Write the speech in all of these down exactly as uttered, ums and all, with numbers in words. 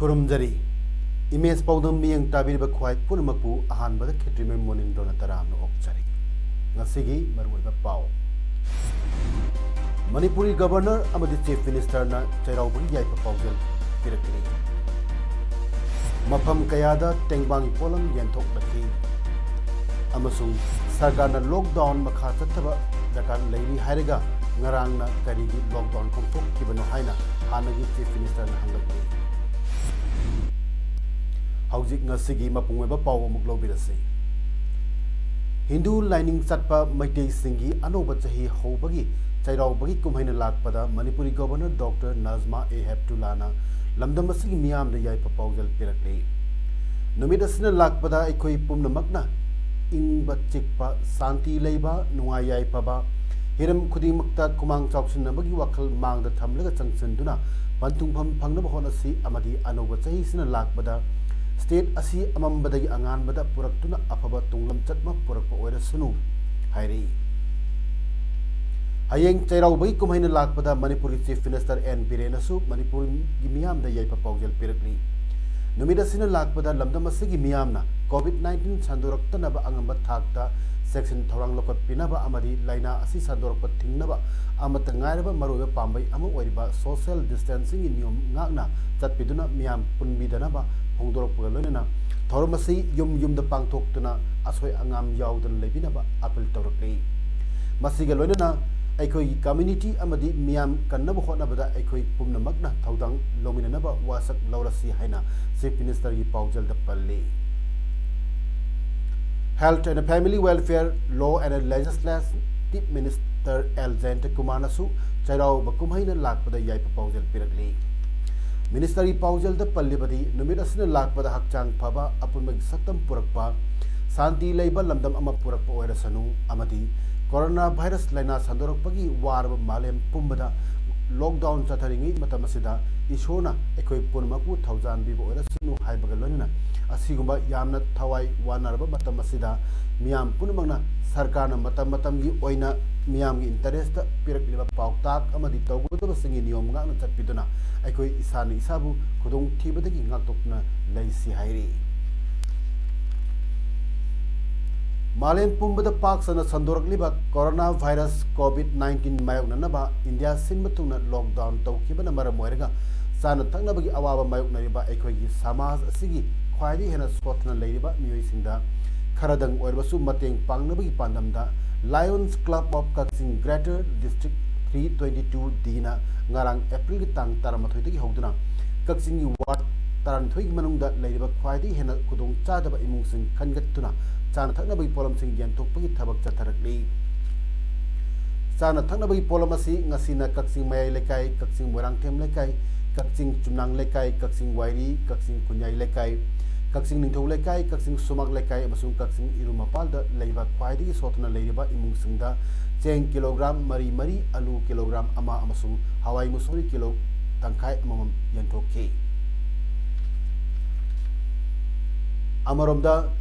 ꯈꯨꯔꯨꯝꯖꯔꯤ꯫ Image ꯄꯥꯎꯗꯝ ꯃꯤꯠꯌꯦꯡ ꯇꯥꯕꯤꯔꯤꯕ ꯈ꯭ꯋꯥꯏ ꯄꯨꯝꯅꯃꯛꯄꯨ ꯑꯍꯥꯟꯕꯗ ꯈꯦꯇ꯭ꯔꯤꯃꯌꯨꯝ ꯃꯣꯅꯤꯟꯗ꯭ꯔꯣꯅ ꯇꯔꯥꯝꯅ ꯑꯣꯛꯆꯔꯤ꯫ ꯉꯁꯤꯒꯤ ꯃꯔꯨꯑꯣꯏꯕ ꯄꯥꯎ꯫ ꯃꯅꯤꯄꯨꯔꯒꯤ ꯒꯕꯔꯅꯔ ꯑꯃꯗꯤ ꯆꯤꯐ ꯃꯤꯅꯤꯁꯇꯔꯅ ꯆꯩꯔꯥꯎꯕꯒꯤ ꯌꯥꯏꯐ ꯄꯥꯎꯖꯦꯜ ꯄꯤꯔꯛꯂꯤ꯫ ꯃꯐꯝ ꯀꯌꯥꯗ ꯇꯦꯡꯕꯥꯡꯒꯤ ꯄꯣꯠꯂꯝ ꯌꯦꯟꯊꯣꯛꯂꯛꯈꯤ꯫ ꯑꯃꯁꯨꯡ ꯁꯔꯀꯥꯔꯅ ꯂꯣꯛꯗꯥꯎꯟ ꯃꯈꯥ ꯆꯠꯊꯕ ꯗꯔꯀꯥꯔ ꯂꯩꯔꯤ ꯍꯥꯏꯔꯒ ꯉꯔꯥꯡꯅ ꯀꯔꯤꯒꯤ ꯂꯣꯛꯗꯥꯎꯟ ꯀꯣꯝꯊꯣꯛꯈꯤꯕꯅꯣ ꯍꯥꯏꯅ ꯍꯥꯟꯅꯒꯤ ꯆꯤꯐ ꯃꯤꯅꯤꯁꯇꯔꯅ ꯍꯪꯂꯛꯂꯤ꯫ ꯍꯧꯖꯤꯛ ꯉꯁꯤꯒꯤ ꯃꯄꯨꯡ ꯑꯣꯏꯕ ꯄꯥꯎ ꯑꯃꯨꯛ ꯂꯧꯕꯤꯔꯁꯤ꯫ ꯍꯤꯟꯗꯨ ꯂꯥꯏꯅꯤꯡ ꯆꯠꯄ ꯃꯩꯇꯩꯁꯤꯡꯒꯤ ꯑꯅꯧꯕ ꯆꯍꯤ ꯍꯧꯕꯒꯤ ꯆꯩꯔꯥꯎꯕꯒꯤ ꯀꯨꯝꯍꯩꯅ ꯂꯥꯛꯄꯗ ꯃꯅꯤꯄꯨꯔꯤ ꯒꯣꯚꯔꯅꯔ ꯗꯣꯛꯇꯔ ꯅꯖꯃꯥ ꯑꯦ ꯍꯦꯞꯇꯨꯂꯥꯅ ꯂꯝꯗꯝ ꯑꯁꯤꯒꯤ ꯃꯤꯌꯥꯝꯗ ꯌꯥꯏꯐ ꯄꯥꯎꯖꯦꯜ ꯄꯤꯔꯛꯂꯤ꯫ ꯅꯨꯃꯤꯠ ꯑꯁꯤꯅ ꯂꯥꯛꯄꯗ ꯑꯩꯈꯣꯏ ꯄꯨꯝꯅꯃꯛꯅ ꯏꯪꯕ ꯆꯤꯛꯄ, ꯁꯥꯟꯇꯤ ꯂꯩꯕ, ꯅꯨꯡꯉꯥꯏ ꯌꯥꯏꯐꯕ, ꯍꯤꯔꯝ ꯈꯨꯗꯤꯡꯃꯛꯇ ꯈꯨꯃꯥꯡ ꯆꯥꯎꯁꯤꯟꯅꯕꯒꯤ ꯋꯥꯈꯜ ꯃꯥꯡꯗ ꯊꯝꯂꯒ ꯆꯪꯁꯤꯟꯗꯨꯅ ꯄꯟꯊꯨꯡꯐꯝ ꯐꯪꯅꯕ ꯍꯣꯠꯅꯁꯤ ꯑꯃꯗꯤ ꯑꯅꯧꯕ ꯆꯍꯤꯁꯤꯅ ꯂꯥꯛꯄꯗ ꯁ꯭ꯇꯦꯠ ꯑꯁꯤ ꯑꯃꯝꯕꯗꯒꯤ ꯑꯉꯥꯟꯕꯗ ꯄꯨꯔꯛꯇꯨꯅ ꯑꯐꯕ ꯇꯨꯡꯂꯝꯆꯠ ꯑꯃ ꯄꯨꯔꯛꯄ ꯑꯣꯏꯔꯁꯅꯨ ꯍꯥꯏꯔꯤ꯫ ꯍꯌꯦꯡ ꯆꯩꯔꯥꯎꯕꯒꯤ ꯀꯨꯝꯍꯩꯅ ꯂꯥꯛꯄꯗ ꯃꯅꯤꯄꯨꯔꯒꯤ ꯆꯤꯐ ꯃꯤꯅꯤꯁꯇꯔ ꯑꯦꯟ ꯕꯤꯔꯦꯟꯅꯁꯨ ꯃꯅꯤꯄꯨꯔꯒꯤ ꯃꯤꯌꯥꯝꯗ ꯌꯥꯏꯐ ꯄꯥꯎꯖꯦꯜ ꯄꯤꯔꯛꯂꯤ꯫ ꯅꯨꯃꯤꯠ ꯑꯁꯤꯅ ꯂꯥꯛꯄꯗ ꯂꯝꯗꯝ ꯑꯁꯤꯒꯤ ꯃꯤꯌꯥꯝꯅ ꯀꯣꯚꯤꯗ ꯅꯥꯏꯟꯇꯤꯟ ꯁꯟꯗꯣꯔꯛꯇꯅꯕ ꯑꯉꯝꯕ ꯊꯥꯛꯇ ꯆꯦꯛꯁꯤꯟ ꯊꯧꯔꯥꯡ ꯂꯧꯈꯠꯄꯤꯅꯕ ꯑꯃꯗꯤ ꯂꯥꯏꯅꯥ ꯑꯁꯤ ꯁꯟꯗꯣꯔꯛꯄ ꯊꯤꯡꯅꯕ ꯑꯃꯠꯇ ꯉꯥꯏꯔꯕ ꯃꯔꯨꯑꯣꯏꯕ ꯄꯥꯝꯕꯩ ꯑꯃ ꯑꯣꯏꯔꯤꯕ ꯁꯣꯁꯤꯌꯦꯜ ꯗꯤꯁꯇꯦꯟꯁꯤꯡꯒꯤ ꯅꯤꯌꯣꯝ ꯉꯥꯛꯅ ꯆꯠꯄꯤꯗꯨꯅ ꯃꯤꯌꯥꯝ ꯄꯨꯟꯕꯤꯗꯅꯕ ꯐꯣꯡꯗꯣꯔꯛꯄꯒ ꯂꯣꯏꯅꯅ ꯊꯧꯔꯝ ꯑꯁꯤ ꯌꯨꯝ ꯌꯨꯝꯗ ꯄꯥꯡꯊꯣꯛꯇꯨꯅ ꯑꯁꯣꯏ ꯑꯉꯥꯝ ꯌꯥꯎꯗꯅ ꯂꯩꯕꯤꯅꯕ ꯑꯥꯄꯤꯜ ꯇꯧꯔꯛꯂꯤ꯫ ꯃꯁꯤꯒ ꯂꯣꯏꯅꯅ ꯑꯩꯈꯣꯏꯒꯤ ꯀꯝꯃ꯭ꯌꯨꯅꯤꯇꯤ ꯑꯃꯗꯤ ꯃꯤꯌꯥꯝ ꯀꯟꯅꯕ ꯍꯣꯠꯅꯕꯗ ꯑꯩꯈꯣꯏ ꯄꯨꯝꯅꯃꯛꯅ ꯊꯧꯗꯥꯡ ꯂꯧꯃꯤꯟꯅꯅꯕ ꯋꯥꯁꯛ ꯂꯧꯔꯁꯤ ꯍꯥꯏꯅ ꯆꯤꯐ ꯃꯤꯅꯤꯁꯇꯔꯒꯤ ꯄꯥꯎꯖꯦꯜꯗ ꯄꯜꯂꯤ꯫ Health and Family Welfare, Law and Legislative Minister L Jayanta ꯀꯨꯃꯥꯔꯅꯁꯨ ꯆꯩꯔꯥꯎꯕ ꯀꯨꯝꯍꯩꯅ ꯂꯥꯛꯄꯗ ꯌꯥꯏꯐ ꯄꯥꯎꯖꯦꯜ ꯄꯤꯔꯛꯂꯤ꯫ ꯃꯤꯅꯤꯁꯇꯔꯒꯤ ꯄꯥꯎꯖꯦꯜꯗ ꯄꯜꯂꯤꯕꯗꯤ, ꯅꯨꯃꯤꯠ ꯑꯁꯤꯅ ꯂꯥꯛꯄꯗ ꯍꯛꯆꯥꯡ ꯐꯕ, ꯑꯄꯨꯟꯕꯒꯤ ꯁꯛꯇꯝ ꯄꯨꯔꯛꯄ, ꯁꯥꯟꯇꯤ ꯂꯩꯕ ꯂꯝꯗꯝ ꯑꯃ ꯄꯨꯔꯛꯄ ꯑꯣꯏꯔꯁꯅꯨ ꯑꯃꯗꯤ ꯀꯣꯔꯣꯅꯥ ꯚꯥꯏꯔꯁ ꯂꯥꯏꯅꯥ ꯁꯟꯗꯣꯔꯛꯄꯒꯤ ꯋꯥꯔꯕ ꯃꯥꯂꯦꯝ ꯄꯨꯝꯕꯗ ꯂꯣꯛꯗꯥꯎꯟ ꯆꯠꯊꯔꯤꯉꯩ ꯃꯇꯝ ꯑꯁꯤꯗ ꯏꯁꯣꯔꯅ ꯑꯩꯈꯣꯏ ꯄꯨꯝꯅꯃꯛꯄꯨ ꯊꯧꯖꯥꯟꯕꯤꯕ ꯑꯣꯏꯔꯁꯅꯨ ꯍꯥꯏꯕꯒ ꯂꯣꯏꯅꯅ, ꯑꯁꯤꯒꯨꯝꯕ ꯌꯥꯝꯅ ꯊꯋꯥꯏ ꯋꯥꯅꯔꯕ ꯃꯇꯝ ꯑꯁꯤꯗ ꯃꯤꯌꯥꯝ ꯄꯨꯝꯅꯃꯛꯅ ꯁꯔꯀꯥꯔꯅ ꯃꯇꯝ ꯃꯇꯝꯒꯤ ꯑꯣꯏꯅ ꯃꯤꯌꯥꯝꯒꯤ ꯏꯟꯇꯔꯦꯁꯇ ꯄꯤꯔꯛꯂꯤꯕ ꯄꯥꯎꯇꯥꯛ ꯑꯃꯗꯤ ꯇꯧꯒꯗꯕꯁꯤꯡꯒꯤ ꯅꯤꯌꯣꯝ ꯉꯥꯛꯅ ꯆꯠꯄꯤꯗꯨꯅ ꯑꯩꯈꯣꯏ ꯏꯁꯥꯅ ꯏꯁꯥꯕꯨ ꯈꯨꯗꯣꯡꯊꯤꯕꯗꯒꯤ ꯉꯥꯛꯊꯣꯛꯇꯨꯅ ꯂꯩꯁꯤ ꯍꯥꯏꯔꯤ꯫ ꯃꯥꯂꯦꯝ ꯄꯨꯝꯕꯗ ꯄꯥꯛ ꯁꯟꯅ ꯁꯟꯗꯣꯔꯛꯂꯤꯕ ꯀꯣꯔꯣꯅꯥ ꯚꯥꯏꯔꯁ ꯀꯣꯚꯤꯗ ꯅꯥꯏꯟꯇꯤꯟ ꯃꯥꯌꯣꯛꯅꯅꯕ ꯏꯟꯗꯤꯌꯥ ꯁꯤꯟꯕ ꯊꯨꯡꯅ ꯂꯣꯛꯗꯥꯎꯟ ꯇꯧꯈꯤꯕꯅ ꯃꯔꯝ ꯑꯣꯏꯔꯒ ꯆꯥꯅ ꯊꯛꯅꯕꯒꯤ ꯑꯋꯥꯕ ꯃꯥꯌꯣꯛꯅꯔꯤꯕ ꯑꯩꯈꯣꯏꯒꯤ ꯁꯃꯥꯖ ꯑꯁꯤꯒꯤ ꯈ꯭ꯋꯥꯏꯗꯒꯤ ꯍꯦꯟꯅ ꯁꯣꯠꯊꯅ ꯂꯩꯔꯤꯕ ꯃꯤꯑꯣꯏꯁꯤꯡꯗ ꯈꯔꯗꯪ ꯑꯣꯏꯔꯕꯁꯨ ꯃꯇꯦꯡ ꯄꯥꯡꯅꯕꯒꯤ ꯄꯥꯟꯗꯝꯗ Lions Club of Kakching Greater District three twenty two D ꯅ ꯉꯔꯥꯡ ꯑꯦꯄ꯭ꯔꯤꯜꯒꯤ ꯇꯥꯡ ꯇꯔꯥꯃꯥꯊꯣꯏꯗꯒꯤ ꯍꯧꯗꯨꯅ ꯀꯛꯆꯤꯡꯒꯤ ꯋꯥꯔꯗ ꯇꯔꯥꯅꯤꯊꯣꯏꯒꯤ ꯃꯅꯨꯡꯗ ꯂꯩꯔꯤꯕ ꯈ꯭ꯋꯥꯏꯗꯒꯤ ꯍꯦꯟꯅ ꯈꯨꯗꯣꯡ ꯆꯥꯗꯕ ꯏꯃꯨꯡꯁꯤꯡ ꯈꯟꯒꯠꯇꯨꯅ ꯆꯥꯅ ꯊꯛꯅꯕꯒꯤ ꯄꯣꯠꯂꯝꯁꯤꯡ ꯌꯦꯟꯊꯣꯛꯄꯒꯤ ꯊꯕꯛ ꯆꯠꯊꯔꯛꯂꯤ꯫ ꯆꯥꯅ ꯊꯛꯅꯕꯒꯤ ꯄꯣꯠꯂꯝ ꯑꯁꯤ ꯉꯁꯤꯅ ꯀꯛꯆꯤꯡ ꯃꯌꯥꯏ ꯂꯩꯀꯥꯏ, ꯀꯛꯆꯤꯡ ꯃꯣꯏꯔꯥꯡꯊꯦꯝ ꯂꯩꯀꯥꯏ, ꯀꯛꯆꯤꯡ ꯆꯨꯝꯅꯥꯡ ꯂꯩꯀꯥꯏ, ꯀꯛꯆꯤꯡ ꯋꯥꯏꯔꯤ, ꯀꯛꯆꯤꯡ ꯈꯨꯟꯌꯥꯏ ꯂꯩꯀꯥꯏ, ꯀꯛꯆꯤꯡ ꯅꯤꯡꯊꯧ ꯂꯩꯀꯥꯏ, ꯀꯛꯆꯤꯡ ꯁꯨꯃꯥꯛ ꯂꯩꯀꯥꯏ ꯑꯃꯁꯨꯡ ꯀꯛꯆꯤꯡ ꯏꯔꯨꯝ ꯃꯄꯥꯜꯗ ꯂꯩꯕ ꯈ꯭ꯋꯥꯏꯗꯒꯤ ꯁꯣꯠꯊꯅ ꯂꯩꯔꯤꯕ ꯏꯃꯨꯡꯁꯤꯡꯗ ꯆꯦꯡ ꯀꯤꯂꯣꯒ꯭ꯔꯥꯝ ꯃꯔꯤ ꯃꯔꯤ, ꯑꯂꯨ ꯀꯤꯂꯣꯒ꯭ꯔꯥꯝ ꯑꯃ ꯑꯃꯁꯨꯡ ꯍꯋꯥꯏ ꯃꯨꯁꯣꯔꯤ ꯀꯤꯂꯣ ꯇꯪꯈꯥꯏ ꯑꯃꯃꯝ ꯌꯦꯟꯊꯣꯛꯈꯤ꯫ ꯑꯃꯔꯣꯝꯗ,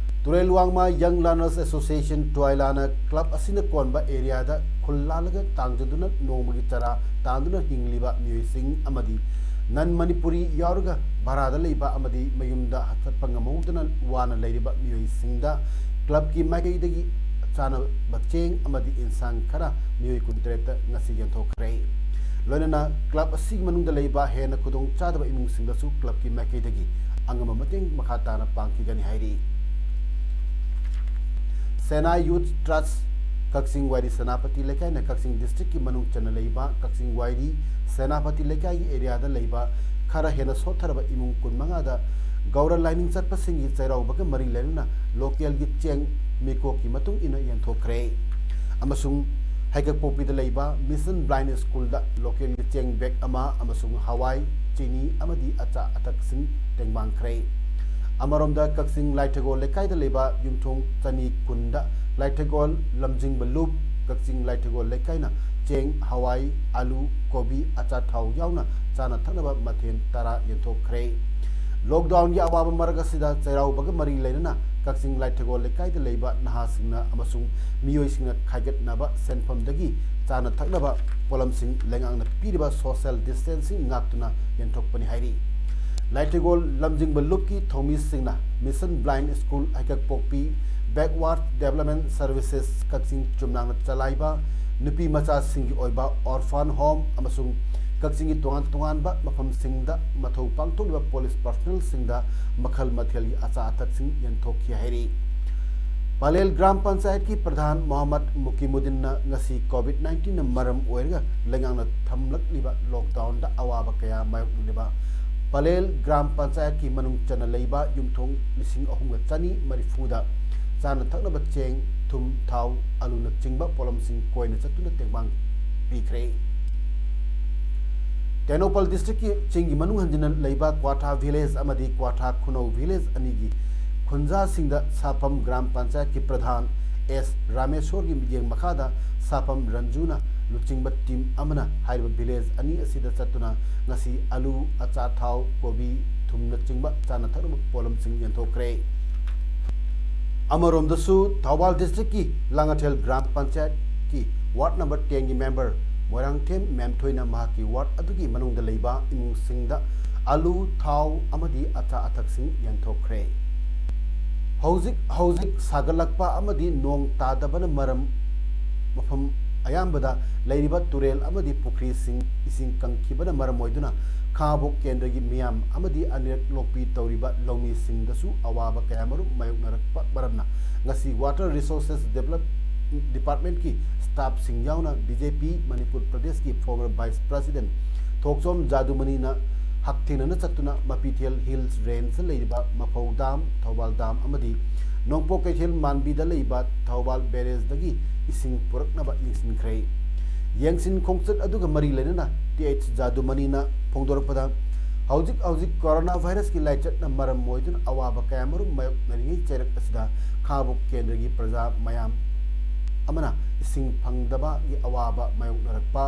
ꯇꯨꯔꯦꯜ ꯋꯥꯡꯃ Young Learners Association, ꯇ꯭ꯋꯥꯏꯂꯥꯅ ꯀ꯭ꯂꯕ ꯑꯁꯤꯅ ꯀꯣꯟꯕ ꯑꯦꯔꯤꯌꯥꯗ ꯈꯨꯜ ꯂꯥꯜꯂꯒ ꯇꯥꯡꯖꯗꯨꯅ ꯅꯣꯡꯃꯒꯤ ꯆꯔꯥ ꯇꯥꯟꯗꯨꯅ ꯍꯤꯡꯂꯤꯕ ꯃꯤꯑꯣꯏꯁꯤꯡ ꯑꯃꯗꯤ ꯅꯟ ꯃꯅꯤꯄꯨꯔꯤ ꯌꯥꯎꯔꯒ ꯚꯔꯥꯗ ꯂꯩꯕ ꯑꯃꯗꯤ ꯃꯌꯨꯝꯗ ꯆꯠꯄ ꯉꯝꯍꯧꯗꯅ ꯋꯥꯅ ꯂꯩꯔꯤꯕ ꯃꯤꯑꯣꯏꯁꯤꯡꯗ ꯀ꯭ꯂꯕꯀꯤ ꯃꯥꯏꯀꯩꯗꯒꯤ ꯆꯥꯅꯕ ꯆꯦꯡ ꯑꯃꯗꯤ ꯏꯟꯁꯥꯡ ꯈꯔ ꯃꯤꯑꯣꯏ ꯀꯨꯟꯇꯔꯦꯠꯇ ꯉꯁꯤ ꯌꯦꯟꯊꯣꯛꯈ꯭ꯔꯦ꯫ ꯂꯣꯏꯅꯅ ꯀ꯭ꯂꯕ ꯑꯁꯤꯒꯤ ꯃꯅꯨꯡꯗ ꯂꯩꯕ ꯍꯦꯟꯅ ꯈꯨꯗꯣꯡ ꯆꯥꯗꯕ ꯏꯃꯨꯡꯁꯤꯡꯗꯁꯨ ꯀ꯭ꯂꯕꯀꯤ ꯃꯥꯏꯀꯩꯗꯒꯤ ꯑꯉꯝꯕ ꯃꯇꯦꯡ ꯃꯈꯥ ꯇꯥꯅ ꯄꯥꯡꯈꯤꯒꯅꯤ ꯍꯥꯏꯔꯤ꯫ ꯁꯦꯅꯥ ꯌꯨꯊ ꯇ꯭ꯔꯁ ꯀꯛꯆꯤꯡ ꯋꯥꯏꯔꯤ ꯁꯦꯅꯥꯄꯇꯤ ꯂꯩꯀꯥꯏꯅ ꯀꯛꯆꯤꯡ ꯗꯤꯁꯇ꯭ꯔꯤꯛꯀꯤ ꯃꯅꯨꯡ ꯆꯟꯅ ꯂꯩꯕ ꯀꯛꯆꯤꯡ ꯋꯥꯏꯔꯤ ꯁꯦꯅꯥꯄꯇꯤ ꯂꯩꯀꯥꯏꯒꯤ ꯑꯦꯔꯤꯌꯥꯗ ꯂꯩꯕ ꯈꯔ ꯍꯦꯟꯅ ꯁꯣꯠꯊꯔꯕ ꯏꯃꯨꯡ ꯀꯨꯟꯃꯉꯥꯗ ꯒꯧꯔ ꯂꯥꯏꯅꯤꯡ ꯆꯠꯄꯁꯤꯡꯒꯤ ꯆꯩꯔꯥꯎꯕꯒ ꯃꯔꯤ ꯂꯩꯅꯅ ꯂꯣꯀꯦꯜꯒꯤ ꯆꯦꯡ ꯃꯤꯀꯣꯛꯀꯤ ꯃꯇꯨꯡ ꯏꯟꯅ ꯌꯦꯟꯊꯣꯛꯈ꯭ꯔꯦ ꯑꯃꯁꯨꯡ ꯍꯩꯀꯛꯄꯣꯛꯄꯤꯗ ꯂꯩꯕ Mission Blind Schoolꯗ localꯒꯤ ꯆꯦꯡ bag ꯑꯃ ꯑꯃꯁꯨꯡ ꯍꯋꯥꯏ, ꯆꯤꯅꯤ ꯑꯃꯗꯤ ꯑꯆꯥ ꯑꯊꯛꯁꯤꯡ ꯇꯦꯡꯕꯥꯡꯈ꯭ꯔꯦ꯫ ꯑꯃꯔꯣꯝꯗ ꯀꯛꯆꯤꯡ ꯂꯥꯏꯊꯒꯣꯜ ꯂꯩꯀꯥꯏꯗ ꯂꯩꯕ ꯌꯨꯝꯊꯣꯡ ꯆꯅꯤ ꯀꯨꯟꯗ ꯂꯥꯏꯊꯒꯣꯜ ꯂꯝꯖꯤꯡꯕ ꯂꯨꯞ ꯀꯛꯆꯤꯡ ꯂꯥꯏꯊꯒꯣꯜ ꯂꯩꯀꯥꯏꯅ ꯆꯦꯡ, ꯍꯋꯥꯏ, ꯑꯂꯨ, ꯀꯣꯕꯤ, ꯑꯆꯥꯊꯥꯎ ꯌꯥꯎꯅ ꯆꯥꯅ ꯊꯛꯅꯕ ꯃꯊꯦꯜ ꯇꯔꯥ ꯌꯦꯟꯊꯣꯛꯈ꯭ꯔꯦ꯫ Lockdownꯒꯤ ꯑꯋꯥꯕ ꯃꯔꯛ ꯑꯁꯤꯗ ꯆꯩꯔꯥꯎꯕꯒ ꯃꯔꯤ ꯂꯩꯅꯅ ꯀꯛꯆꯤꯡ ꯂꯥꯏꯊꯒꯣꯜ ꯂꯩꯀꯥꯏꯗ ꯂꯩꯕ ꯅꯍꯥꯁꯤꯡꯅ ꯑꯃꯁꯨꯡ ꯃꯤꯑꯣꯏꯁꯤꯡꯅ ꯈꯥꯏꯒꯠꯅꯕ ꯁꯦꯟꯐꯝꯗꯒꯤ ꯆꯥꯅ ꯊꯛꯅꯕ ꯄꯣꯠꯂꯝꯁꯤꯡ ꯂꯩꯉꯥꯛꯅ ꯄꯤꯔꯤꯕ social distancing ꯉꯥꯛꯇꯨꯅ ꯌꯦꯟꯊꯣꯛꯄꯅꯤ ꯍꯥꯏꯔꯤ꯫ ꯂꯥꯏꯊꯒꯣꯜ ꯂꯝꯖꯤꯡꯕ ꯂꯨꯞꯀꯤ ꯊꯧꯃꯤꯁꯤꯡꯅ Mission Blind School ꯍꯩꯀꯛꯄꯣꯛꯄꯤ, Backward Development Services ꯀꯛꯆꯤꯡ ꯆꯨꯝꯅꯥꯡꯅ ꯆꯂꯥꯏꯕ ꯅꯨꯄꯤ ꯃꯆꯥꯁꯤꯡꯒꯤ ꯑꯣꯏꯕ orphan home ꯑꯃꯁꯨꯡ ꯀꯛꯆꯤꯡꯒꯤ ꯇꯣꯉꯥꯟ ꯇꯣꯉꯥꯟꯕ ꯃꯐꯝꯁꯤꯡꯗ ꯃꯊꯧ ꯄꯥꯡꯊꯣꯛꯂꯤꯕ police personnelꯁꯤꯡꯗ ꯃꯈꯜ ꯃꯊꯦꯜꯒꯤ ꯑꯆꯥ ꯑꯊꯛꯁꯤꯡ ꯌꯦꯟꯊꯣꯛꯈꯤ ꯍꯥꯏꯔꯤ꯫ ꯄꯂꯦꯜ ꯒ꯭ꯔꯥꯝ ꯄꯟꯆꯥꯌꯠꯀꯤ ꯄ꯭ꯔꯙꯥꯟ ꯃꯣꯍꯝꯃꯗ ꯃꯨꯀꯤꯃꯨꯗꯤꯟꯅ ꯉꯁꯤ COVID nineteenꯅ ꯃꯔꯝ ꯑꯣꯏꯔꯒ ꯂꯩꯉꯥꯛꯅ ꯊꯝꯂꯛꯂꯤꯕ lockdownꯗ ꯑꯋꯥꯕ ꯀꯌꯥ ꯃꯥꯌꯣꯛꯅꯔꯤꯕ ꯄꯂꯦꯜ ꯒ꯭ꯔꯥꯝ ꯄꯟꯆꯥꯌꯠꯀꯤ ꯃꯅꯨꯡ ꯆꯟꯅ ꯂꯩꯕ ꯌꯨꯝꯊꯣꯡ ꯂꯤꯁꯤꯡ ꯑꯍꯨꯝꯒ ꯆꯅꯤ ꯃꯔꯤꯐꯨꯗ ꯆꯥꯅ ꯊꯛꯅꯕ ꯆꯦꯡ, ꯊꯨꯝ, ꯊꯥꯎ, ꯑꯂꯨꯅꯆꯤꯡꯕ ꯄꯣꯠꯂꯝꯁꯤꯡ ꯀꯣꯏꯅ ꯆꯠꯇꯨꯅ ꯇꯦꯡꯕꯥꯡ ꯄꯤꯈ꯭ꯔꯦ꯫ ꯇꯦꯡꯅꯧꯄꯜ districtꯀꯤ ꯆꯤꯡꯒꯤ ꯃꯅꯨꯡ ꯍꯟꯖꯤꯟꯅ ꯂꯩꯕ ꯀ꯭ꯋꯥꯊꯥ village ꯑꯃꯗꯤ ꯀ꯭ꯋꯥꯊꯥ ꯈꯨꯅꯧ village ꯑꯅꯤꯒꯤ ꯈꯨꯟꯖꯥꯁꯤꯡꯗ ꯁꯥꯐꯝ ꯒ꯭ꯔꯥꯝ ꯄꯟꯆꯥꯌꯠꯀꯤ ꯄ꯭ꯔꯙꯥꯟ ꯑꯦꯁ ꯔꯥꯃꯦꯁꯣꯔꯒꯤ ꯃꯤꯠꯌꯦꯡ ꯃꯈꯥꯗ ꯁꯥꯐꯝ ꯔꯟꯖꯨꯅ ꯂꯨꯆꯤꯡꯕ team ꯑꯃꯅ ꯍꯥꯏꯔꯤꯕ village ꯑꯅꯤ ꯑꯁꯤꯗ ꯆꯠꯇꯨꯅ ꯉꯁꯤ ꯑꯂꯨ, ꯑꯆꯥꯊꯥꯎ, ꯀꯣꯕꯤ, ꯊꯨꯝꯅꯆꯤꯡꯕ ꯆꯥꯅ ꯊꯛꯅꯕ ꯄꯣꯠꯂꯝꯁꯤꯡ ꯌꯦꯟꯊꯣꯛꯈ꯭ꯔꯦ꯫ ꯑꯃꯔꯣꯝꯗꯁꯨ ꯊꯧꯕꯥꯜ districtꯀꯤ ꯂꯥꯡꯉꯊꯦꯜ ꯒ꯭ꯔꯥꯝ ꯄꯟꯆꯥꯌꯠꯀꯤ ward number tenꯒꯤ member ꯃꯣꯏꯔꯥꯡꯊꯦꯝ ꯃꯦꯝꯊꯣꯏꯅ ꯃꯍꯥꯛꯀꯤ ward ꯑꯗꯨꯒꯤ ꯃꯅꯨꯡꯗ ꯂꯩꯕ ꯏꯃꯨꯡꯁꯤꯡꯗ ꯑꯂꯨ, ꯊꯥꯎ ꯑꯃꯗꯤ ꯑꯆꯥ ꯑꯊꯛꯁꯤꯡ ꯌꯦꯟꯊꯣꯛꯈ꯭ꯔꯦ꯫ ꯍꯧꯖꯤꯛ ꯍꯧꯖꯤꯛ ꯁꯥꯒꯠꯂꯛꯄ ꯑꯃꯗꯤ ꯅꯣꯡ ꯇꯥꯗꯕꯅ ꯃꯔꯝ ꯃꯐꯝ ꯑꯌꯥꯝꯕꯗ ꯂꯩꯔꯤꯕ ꯇꯨꯔꯦꯜ ꯑꯃꯗꯤ ꯄꯨꯈ꯭ꯔꯤꯁꯤꯡ ꯏꯁꯤꯡ ꯀꯪꯈꯤꯕꯅ ꯃꯔꯝ ꯑꯣꯏꯗꯨꯅ ꯈꯥꯉꯕꯣꯛ ꯀꯦꯟꯗ꯭ꯔꯒꯤ ꯃꯤꯌꯥꯝ ꯑꯃꯗꯤ ꯑꯅꯤꯔꯛ ꯂꯣꯛꯄꯤ ꯇꯧꯔꯤꯕ ꯂꯧꯃꯤꯁꯤꯡꯗꯁꯨ ꯑꯋꯥꯕ ꯀꯌꯥꯃꯔꯨꯝ ꯃꯥꯌꯣꯛꯅꯔꯛꯄ ꯃꯔꯝꯅ ꯉꯁꯤ Water Resources Develop Departmentꯀꯤ staffꯁꯤꯡ ꯌꯥꯎꯅ BJP ꯃꯅꯤꯄꯨꯔ ꯄ꯭ꯔꯗꯦꯁꯀꯤ former vice president ꯊꯣꯛꯆꯣꯝ ꯖꯥꯗꯨꯃꯅꯤꯅ ꯍꯛꯊꯦꯡꯅꯅ ꯆꯠꯇꯨꯅ ꯃꯄꯤꯊꯦꯜ Hills Rangeꯗ ꯂꯩꯔꯤꯕ ꯃꯐꯧ dam, ꯊꯧꯕꯥꯜ dam ꯑꯃꯗꯤ ꯅꯣꯡꯄꯣꯛ ꯀꯩꯊꯦꯜ ꯃꯥꯟꯕꯤꯗ ꯂꯩꯕ ꯊꯧꯕꯥꯜ ꯕꯦꯔꯦꯖꯗꯒꯤ ꯏꯁꯤꯡ ꯄꯨꯔꯛꯅꯕ ꯌꯦꯡꯁꯤꯟꯈ꯭ꯔꯦ꯫ ꯌꯦꯡꯁꯤꯟ ꯈꯣꯡꯆꯠ ꯑꯗꯨꯒ ꯃꯔꯤ ꯂꯩꯅꯅ ꯇꯤ ꯑꯩꯆ ꯖꯥꯗꯨꯃꯅꯤꯅ ꯐꯣꯡꯗꯣꯔꯛꯄꯗ, ꯍꯧꯖꯤꯛ ꯍꯧꯖꯤꯛ ꯀꯣꯔꯣꯅꯥ ꯚꯥꯏꯔꯁꯀꯤ ꯂꯥꯏꯆꯠꯅ ꯃꯔꯝ ꯑꯣꯏꯗꯨꯅ ꯑꯋꯥꯕ ꯀꯌꯥꯃꯔꯨꯝ ꯃꯥꯌꯣꯛꯅꯔꯤꯉꯩ ꯆꯩꯔꯛ ꯑꯁꯤꯗ ꯈꯥꯉꯕꯣꯛ ꯀꯦꯟꯗ꯭ꯔꯒꯤ ꯄ꯭ꯔꯖꯥ ꯃꯌꯥꯝ ꯑꯃꯅ ꯏꯁꯤꯡ ꯐꯪꯗꯕꯒꯤ ꯑꯋꯥꯕ ꯃꯥꯌꯣꯛꯅꯔꯛꯄ,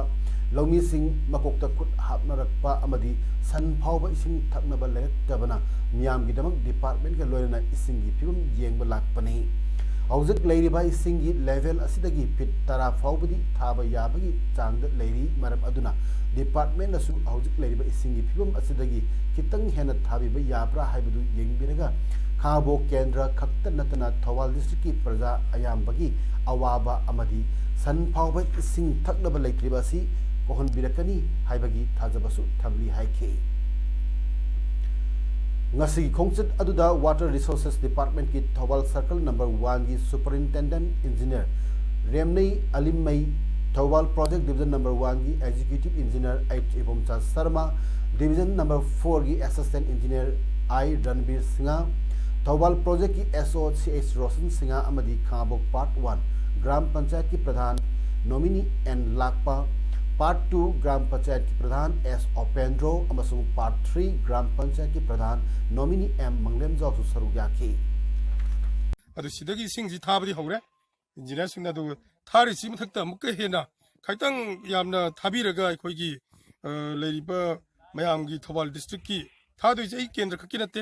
ꯂꯧꯃꯤꯁꯤꯡ ꯃꯀꯣꯛꯇ ꯈꯨꯠ ꯍꯥꯞꯅꯔꯛꯄ ꯑꯃꯗꯤ ꯁꯟ ꯐꯥꯎꯕ ꯏꯁꯤꯡ ꯊꯛꯅꯕ ꯂꯩꯔꯛꯇꯕꯅ ꯃꯤꯌꯥꯝꯒꯤꯗꯃꯛ ꯗꯤꯄꯥꯔꯠꯃꯦꯟꯒ ꯂꯣꯏꯅꯅ ꯏꯁꯤꯡꯒꯤ ꯐꯤꯕꯝ ꯌꯦꯡꯕ ꯂꯥꯛꯄꯅꯤ꯫ ꯍꯧꯖꯤꯛ ꯂꯩꯔꯤꯕ ꯏꯁꯤꯡꯒꯤ ꯂꯦꯚꯦꯜ ꯑꯁꯤꯗꯒꯤ ꯐꯤꯠ ꯇꯔꯥ ꯐꯥꯎꯕꯗꯤ ꯊꯥꯕ ꯌꯥꯕꯒꯤ ꯆꯥꯡꯗ ꯂꯩꯔꯤ꯫ ꯃꯔꯝ ꯑꯗꯨꯅ ꯗꯤꯄꯥꯔꯠꯃꯦꯟꯅꯁꯨ ꯍꯧꯖꯤꯛ ꯂꯩꯔꯤꯕ ꯏꯁꯤꯡꯒꯤ ꯐꯤꯕꯝ ꯑꯁꯤꯗꯒꯤ ꯈꯤꯇꯪ ꯍꯦꯟꯅ ꯊꯥꯕꯤꯕ ꯌꯥꯕ꯭ꯔꯥ ꯍꯥꯏꯕꯗꯨ ꯌꯦꯡꯕꯤꯔꯒ, ꯈꯥꯉꯕꯣꯛ ꯀꯦꯟꯗ꯭ꯔ ꯈꯛꯇ ꯅꯠꯇꯅ ꯊꯧꯕꯥꯜ ꯗꯤꯁꯇ꯭ꯔꯤꯛꯀꯤ ꯄ꯭ꯔꯖꯥ ꯑꯌꯥꯝꯕꯒꯤ ꯑꯋꯥꯕ ꯑꯃꯗꯤ ꯁꯟ ꯐꯥꯎꯕ ꯏꯁꯤꯡ ꯊꯛꯅꯕ ꯂꯩꯇ꯭ꯔꯤꯕ ꯑꯁꯤ ꯀꯣꯛꯍꯟꯕꯤꯔꯛꯀꯅꯤ ꯍꯥꯏꯕꯒꯤ ꯊꯥꯖꯕꯁꯨ ꯊꯝꯂꯤ ꯍꯥꯏꯈꯤ꯫ ꯉꯁꯤꯒꯤ ꯈꯣꯡꯆꯠ ꯑꯗꯨꯗ Water Resources Departmentꯀꯤ ꯊꯧꯕꯥꯜ Circle Number Oneꯒꯤ Superintendent Engineer Remnei Alimei, Thoubal Project Division Number Oneꯒꯤ Executive Engineer H Ibomcha Sharma, Division Number Fourꯒꯤ Assistant Engineer I Ranbir Singh, Thoubal Projectꯀꯤ S O C H Roshan Singh ꯑꯃꯗꯤ ꯈꯥꯉꯕꯣꯛ Part One ꯒ꯭ꯔꯥꯝ ꯄꯟꯆꯥꯌꯠꯀꯤ ꯄ꯭ꯔꯙꯥꯟ ꯅꯣꯃꯤꯅꯤ ꯑꯦꯟ ꯂꯥꯛꯄ, Part Two ꯒ꯭ꯔꯥꯝ ꯄꯟꯆꯥꯌꯠꯀꯤ ꯄ꯭ꯔꯙꯥꯟ ꯑꯦꯁ ꯑꯣꯄꯦꯟꯗ꯭ꯔꯣ ꯑꯃꯁꯨꯡ Part Three ꯒ꯭ꯔꯥꯝ ꯄꯟꯆꯥꯌꯠꯀꯤ ꯄ꯭ꯔꯙꯥꯟ ꯅꯣꯃꯤꯅꯤ ꯑꯦꯝ ꯃꯪꯂꯦꯝꯖꯥꯎꯁꯨ ꯁꯔꯨꯛ ꯌꯥꯈꯤ꯫ ꯑꯗꯨ ꯁꯤꯗꯒꯤ ꯏꯁꯤꯡꯁꯤ ꯊꯥꯕꯗꯤ ꯍꯧꯔꯦ꯫ ꯏꯟꯖꯤꯅꯤꯌꯥꯔꯁꯤꯡꯅ ꯑꯗꯨ ꯊꯥꯔꯤꯁꯤ ꯃꯊꯛꯇ ꯑꯃꯨꯛꯀ ꯍꯦꯟꯅ ꯈꯤꯇꯪ ꯌꯥꯝꯅ ꯊꯥꯕꯤꯔꯒ ꯑꯩꯈꯣꯏꯒꯤ, ꯑ, ꯂꯩꯔꯤꯕ ꯃꯌꯥꯝꯒꯤ ꯊꯧꯕꯥꯜ ꯗꯤꯁꯇ꯭ꯔꯤꯛꯀꯤ ꯊꯥꯗꯣꯏꯁꯦ ꯑꯩ ꯀꯦꯟꯗ꯭ꯔ ꯈꯛꯀꯤ ꯅꯠꯇꯦ,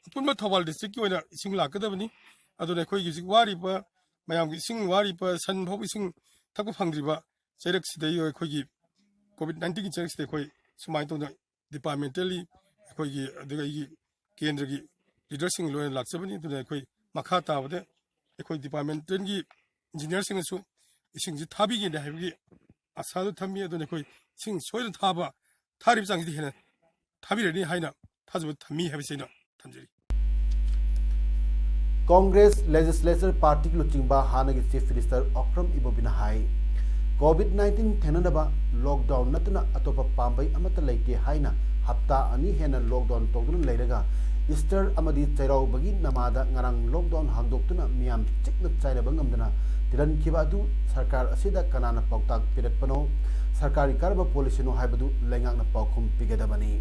ꯑꯄꯨꯟꯕ ꯊꯧꯕꯥꯜ ꯗꯤꯁꯇ꯭ꯔꯤꯛꯀꯤ ꯑꯣꯏꯅ ꯏꯁꯤꯡ ꯂꯥꯛꯀꯗꯕꯅꯤ꯫ ꯑꯗꯨꯅ ꯑꯩꯈꯣꯏꯒꯤ ꯍꯧꯖꯤꯛ ꯋꯥꯔꯤꯕ ꯃꯌꯥꯝꯒꯤ ꯏꯁꯤꯡ ꯋꯥꯔꯤꯕ ꯁꯟ ꯐꯥꯎꯕ ꯏꯁꯤꯡ ꯊꯛꯄ ꯐꯪꯗ꯭ꯔꯤꯕ ꯆꯩꯔꯛꯁꯤꯗꯩ ꯑꯩꯈꯣꯏꯒꯤ COVID nineteenꯒꯤ ꯆꯩꯔꯛꯁꯤꯗ ꯑꯩꯈꯣꯏ ꯁꯨꯃꯥꯏꯅ ꯇꯧꯗꯅ departmentally ꯑꯩꯈꯣꯏꯒꯤ, ꯑꯗꯨꯒ ꯑꯩꯒꯤ ꯀꯦꯟꯗ꯭ꯔꯒꯤ ꯂꯤꯗꯔꯁꯤꯡ ꯂꯣꯏꯅ ꯂꯥꯛꯆꯕꯅꯤ꯫ ꯑꯗꯨꯅ ꯑꯩꯈꯣꯏ ꯃꯈꯥ ꯇꯥꯕꯗ ꯑꯩꯈꯣꯏ departmentꯒꯤ ꯏꯟꯖꯤꯅꯤꯌꯥꯔꯁꯤꯡꯅꯁꯨ ꯏꯁꯤꯡꯁꯤ ꯊꯥꯕꯤꯒꯦꯅ ꯍꯥꯏꯕꯒꯤ ꯑꯁꯥꯗꯨ ꯊꯝꯃꯤ꯫ ꯑꯗꯨꯅ ꯑꯩꯈꯣꯏ ꯏꯁꯤꯡ ꯁꯣꯏꯗꯅ ꯊꯥꯕ, ꯊꯥꯔꯤꯕ ꯆꯥꯡꯁꯤꯗꯤ ꯍꯦꯟꯅ ꯊꯥꯕꯤꯔꯅꯤ ꯍꯥꯏꯅ ꯊꯥꯖꯕ ꯊꯝꯃꯤ ꯍꯥꯏꯕꯁꯤ ꯑꯩꯅ ꯊꯝꯖꯔꯤ꯫ Congress Legislature Partyꯒꯤ ꯂꯨꯆꯤꯡꯕ ꯍꯥꯟꯅꯒꯤ Chief Minister ꯑꯣꯀ꯭ꯔꯝ ꯏꯕꯣꯕꯤꯅ ꯍꯥꯏ, ꯀꯣꯚꯤꯗ ꯅꯥꯏꯟꯇꯤꯟ ꯊꯦꯡꯅꯅꯕ ꯂꯣꯛꯗꯥꯎꯟ ꯅꯠꯇꯅ ꯑꯇꯣꯞꯄ ꯄꯥꯝꯕꯩ ꯑꯃꯠꯇ ꯂꯩꯇꯦ ꯍꯥꯏꯅ ꯍꯞꯇꯥ ꯑꯅꯤ ꯍꯦꯟꯅ ꯂꯣꯛꯗꯥꯎꯟ ꯇꯧꯗꯨꯅ ꯂꯩꯔꯒ, ꯏꯁꯇꯔ ꯑꯃꯗꯤ ꯆꯩꯔꯥꯎꯕꯒꯤ ꯅꯃꯥꯗ ꯉꯔꯥꯡ ꯂꯣꯛꯗꯥꯎꯟ ꯍꯥꯡꯗꯣꯛꯇꯨꯅ ꯃꯤꯌꯥꯝ ꯆꯤꯛꯅ ꯆꯥꯏꯅꯕ ꯉꯝꯗꯅ ꯇꯤꯜꯍꯟꯈꯤꯕ ꯑꯗꯨ ꯁꯔꯀꯥꯔ ꯑꯁꯤꯗ ꯀꯅꯥꯅ ꯄꯥꯎꯇꯥꯛ ꯄꯤꯔꯛꯄꯅꯣ, ꯁꯔꯀꯥꯔꯒꯤ ꯀꯔꯝꯕ ꯄꯣꯂꯤꯁꯤꯅꯣ ꯍꯥꯏꯕꯗꯨ ꯂꯩꯉꯥꯛꯅ ꯄꯥꯎꯈꯨꯝ ꯄꯤꯒꯗꯕꯅꯤ꯫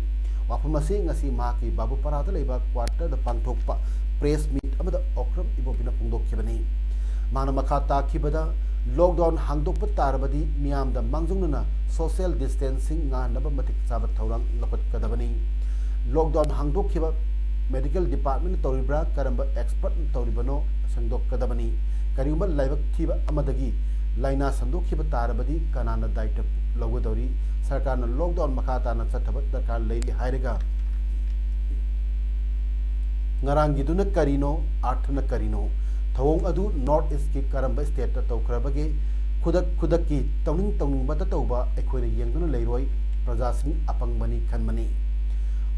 ꯋꯥꯐꯝ ꯑꯁꯤ ꯉꯁꯤ ꯃꯍꯥꯛꯀꯤ ꯕꯥꯕꯨꯄꯥꯔꯥꯗ ꯂꯩꯕ ꯀ꯭ꯋꯥꯔꯇꯔꯗ ꯄꯥꯡꯊꯣꯛꯄ ꯄ꯭ꯔꯦꯁ ꯃꯤꯠ ꯑꯃꯗ ꯑꯣꯀ꯭ꯔꯝ ꯏꯕꯣꯕꯤꯅ ꯐꯣꯡꯗꯣꯛꯈꯤꯕꯅꯤ꯫ ꯃꯥꯅ ꯃꯈꯥ ꯇꯥꯈꯤꯕꯗ, ꯂꯣꯛꯗꯥꯎꯟ ꯍꯥꯡꯗꯣꯛꯄ ꯇꯥꯔꯕꯗꯤ ꯃꯤꯌꯥꯝꯗ ꯃꯥꯡꯖꯧꯅꯅ ꯁꯣꯁꯤꯌꯦꯜ ꯗꯤꯁꯇꯦꯟꯁꯤꯡ ꯉꯥꯛꯍꯟꯅꯕ ꯃꯇꯤꯛ ꯆꯥꯕ ꯊꯧꯔꯥꯡ ꯂꯧꯈꯠꯀꯗꯕꯅꯤ꯫ ꯂꯣꯛꯗꯥꯎꯟ ꯍꯥꯡꯗꯣꯛꯈꯤꯕ ꯃꯦꯗꯤꯀꯦꯜ ꯗꯤꯄꯥꯔꯠꯃꯦꯟꯅ ꯇꯧꯔꯤꯕ꯭ꯔꯥ, ꯀꯔꯝꯕ ꯑꯦꯛꯁꯄꯔꯠꯅ ꯇꯧꯔꯤꯕꯅꯣ ꯁꯦꯡꯗꯣꯛꯀꯗꯕꯅꯤ꯫ ꯀꯔꯤꯒꯨꯝꯕ ꯂꯥꯏꯕꯛ ꯊꯤꯕ ꯑꯃꯗꯒꯤ ꯂꯥꯏꯅꯥ ꯁꯟꯗꯣꯛꯈꯤꯕ ꯇꯥꯔꯕꯗꯤ ꯀꯅꯥꯅ ꯗꯥꯏꯇ ꯂꯧꯒꯗꯧꯔꯤ? ꯁꯔꯀꯥꯔꯅ ꯂꯣꯛꯗꯥꯎꯟ ꯃꯈꯥ ꯇꯥꯅ ꯆꯠꯊꯕ ꯗꯔꯀꯥꯔ ꯂꯩꯔꯤ ꯍꯥꯏꯔꯒ, ꯉꯔꯥꯡꯒꯤꯗꯨꯅ ꯀꯔꯤꯅꯣ, ꯑꯥꯔꯊꯅ ꯀꯔꯤꯅꯣ? ꯊꯧꯑꯣꯡ ꯑꯗꯨ ꯅꯣꯔꯠ ꯏꯁꯀꯤ ꯀꯔꯝꯕ ꯁ꯭ꯇꯦꯠꯇ ꯇꯧꯈ꯭ꯔꯕꯒꯦ? ꯈꯨꯗꯛ ꯈꯨꯗꯛꯀꯤ ꯇꯧꯅꯤꯡ ꯇꯧꯅꯤꯡꯕꯇ ꯇꯧꯕ ꯑꯩꯈꯣꯏꯅ ꯌꯦꯡꯗꯨꯅ ꯂꯩꯔꯣꯏ, ꯄ꯭ꯔꯖꯥꯁꯤꯡ ꯑꯄꯪꯕꯅꯤ ꯈꯟꯕꯅꯤ꯫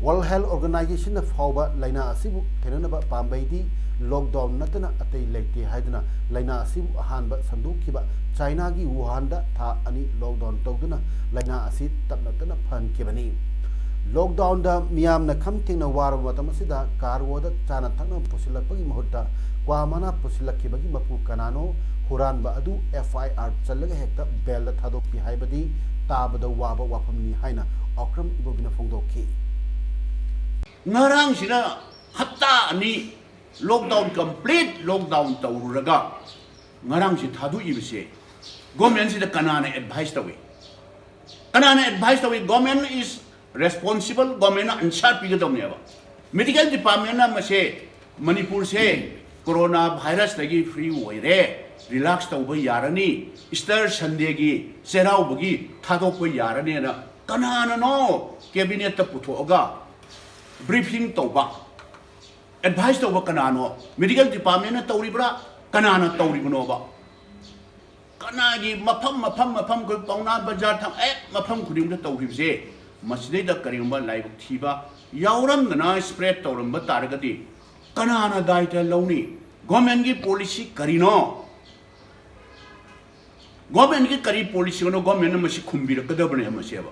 ꯋꯥꯔꯜ ꯍꯦꯜꯊ ꯑꯣꯔꯒꯅꯥꯏꯖꯦꯁꯟꯅ ꯐꯥꯎꯕ ꯂꯥꯏꯅꯥ ꯑꯁꯤꯕꯨ ꯊꯦꯡꯅꯅꯕ ꯄꯥꯝꯕꯩꯗꯤ ꯂꯣꯛꯗꯥꯎꯟ ꯅꯠꯇꯅ ꯑꯇꯩ ꯂꯩꯇꯦ ꯍꯥꯏꯗꯨꯅ ꯂꯥꯏꯅꯥ ꯑꯁꯤꯕꯨ ꯑꯍꯥꯟꯕ ꯁꯟꯗꯣꯛꯈꯤꯕ ꯆꯥꯏꯅꯥꯒꯤ ꯋꯨꯍꯥꯟꯗ ꯊꯥ ꯑꯅꯤ ꯂꯣꯛꯗꯥꯎꯟ ꯇꯧꯗꯨꯅ ꯂꯥꯏꯅꯥ ꯑꯁꯤ ꯇꯞꯅ ꯇꯞꯅ ꯐꯍꯟꯈꯤꯕꯅꯤ꯫ ꯂꯣꯛꯗꯥꯎꯟꯗ ꯃꯤꯌꯥꯝꯅ ꯈꯝ ꯊꯦꯡꯅ ꯋꯥꯔꯕ ꯃꯇꯝ ꯑꯁꯤꯗ ꯀꯥꯔꯒꯣꯗ ꯆꯥꯅ ꯊꯛꯅꯕ ꯄꯨꯁꯤꯜꯂꯛꯄꯒꯤ ꯃꯍꯨꯠꯇ ꯀ꯭ꯋꯥ ꯃꯅꯥ ꯄꯨꯁꯤꯜꯂꯛꯈꯤꯕꯒꯤ ꯃꯄꯨ ꯀꯅꯥꯅꯣ? ꯍꯨꯔꯥꯟꯕ ꯑꯗꯨ ꯑꯦꯐ ꯑꯥꯏ ꯑꯥꯔ ꯆꯜꯂꯒ ꯍꯦꯛꯇ ꯕꯦꯜꯗ ꯊꯥꯗꯣꯛꯈꯤ ꯍꯥꯏꯕꯗꯤ ꯇꯥꯕꯗ ꯋꯥꯕ ꯋꯥꯐꯝꯅꯤ ꯍꯥꯏꯅ ꯑꯣꯀ꯭ꯔꯝ ꯏꯕꯣꯕꯤꯅ ꯐꯣꯡꯗꯣꯛꯈꯤ꯫ ꯉꯔꯥꯡꯁꯤꯅ ꯍꯞꯇꯥ ꯑꯅꯤ ꯂꯣꯛꯗꯥꯎꯟ, ꯀꯝꯄ꯭ꯂꯤꯠ ꯂꯣꯛꯗꯥꯎꯟ ꯇꯧꯔꯨꯔꯒ ꯉꯔꯥꯡꯁꯤ ꯊꯥꯗꯣꯛꯏꯕꯁꯦ ꯒꯣꯔꯃꯦꯟꯁꯤꯗ ꯀꯅꯥꯅ ꯑꯦꯗꯚꯥꯏꯁ ꯇꯧꯏ? ꯀꯅꯥꯅ ꯑꯦꯗꯚꯥꯏꯁ ꯇꯧꯏ? Government is responsible, ꯒꯣꯔꯃꯦꯟꯅ ꯑꯟꯁꯥꯔ ꯄꯤꯒꯗꯧꯅꯦꯕ꯫ ꯃꯦꯗꯤꯀꯦꯜ ꯗꯤꯄꯥꯔꯠꯃꯦꯟꯅ ꯃꯁꯦ, ꯃꯅꯤꯄꯨꯔꯁꯦ ꯀꯣꯔꯣꯅꯥ ꯚꯥꯏꯔꯁꯇꯒꯤ ꯐ꯭ꯔꯤ ꯑꯣꯏꯔꯦ, ꯔꯤꯂꯥꯛꯁ ꯇꯧꯕ ꯌꯥꯔꯅꯤ, ꯏꯁꯇꯔ ꯁꯟꯗꯦꯒꯤ ꯆꯩꯔꯥꯎꯕꯒꯤ ꯊꯥꯗꯣꯛꯄ ꯌꯥꯔꯅꯤꯅ ꯀꯅꯥꯅꯅꯣ ꯀꯦꯕꯤꯅꯦꯠꯇ ꯄꯨꯊꯣꯛꯑꯒ ꯕ꯭ꯔꯤꯐꯤꯡ ꯇꯧꯕ, ꯑꯦꯗꯚꯥꯏꯁ ꯇꯧꯕ ꯀꯅꯥꯅꯣ? ꯃꯦꯗꯤꯀꯦꯜ ꯗꯤꯄꯥꯔꯠꯃꯦꯟꯅ ꯇꯧꯔꯤꯕ꯭ꯔꯥ? ꯀꯅꯥꯅ ꯇꯧꯔꯤꯕꯅꯣꯕ? ꯀꯅꯥꯒꯤ ꯃꯐꯝ, ꯃꯐꯝ, ꯃꯐꯝ, ꯑꯩꯈꯣꯏ ꯄꯥꯎꯅꯥ ꯕꯖꯥꯔ ꯊꯥꯡ-, ꯑꯦ, ꯃꯐꯝ ꯈꯨꯗꯤꯡꯃꯛꯇ ꯇꯧꯈꯤꯕꯁꯦ, ꯃꯁꯤꯗꯩꯗ ꯀꯔꯤꯒꯨꯝꯕ ꯂꯥꯏꯕꯛ ꯊꯤꯕ ꯌꯥꯎꯔꯝꯗꯅ ꯁ꯭ꯄ꯭ꯔꯦꯗ ꯇꯧꯔꯝꯕ ꯇꯥꯔꯒꯗꯤ ꯀꯅꯥꯅ ꯗꯥꯏꯇ ꯂꯧꯅꯤ? ꯒꯣꯔꯃꯦꯟꯒꯤ ꯄꯣꯂꯤꯁꯤ ꯀꯔꯤꯅꯣ? ꯒꯣꯔꯃꯦꯟꯒꯤ ꯀꯔꯤ ꯄꯣꯂꯤꯁꯤꯅꯣ? ꯒꯣꯔꯃꯦꯟꯅ ꯃꯁꯤ ꯈꯨꯝꯕꯤꯔꯛꯀꯗꯕꯅꯦ ꯃꯁꯤꯕ꯫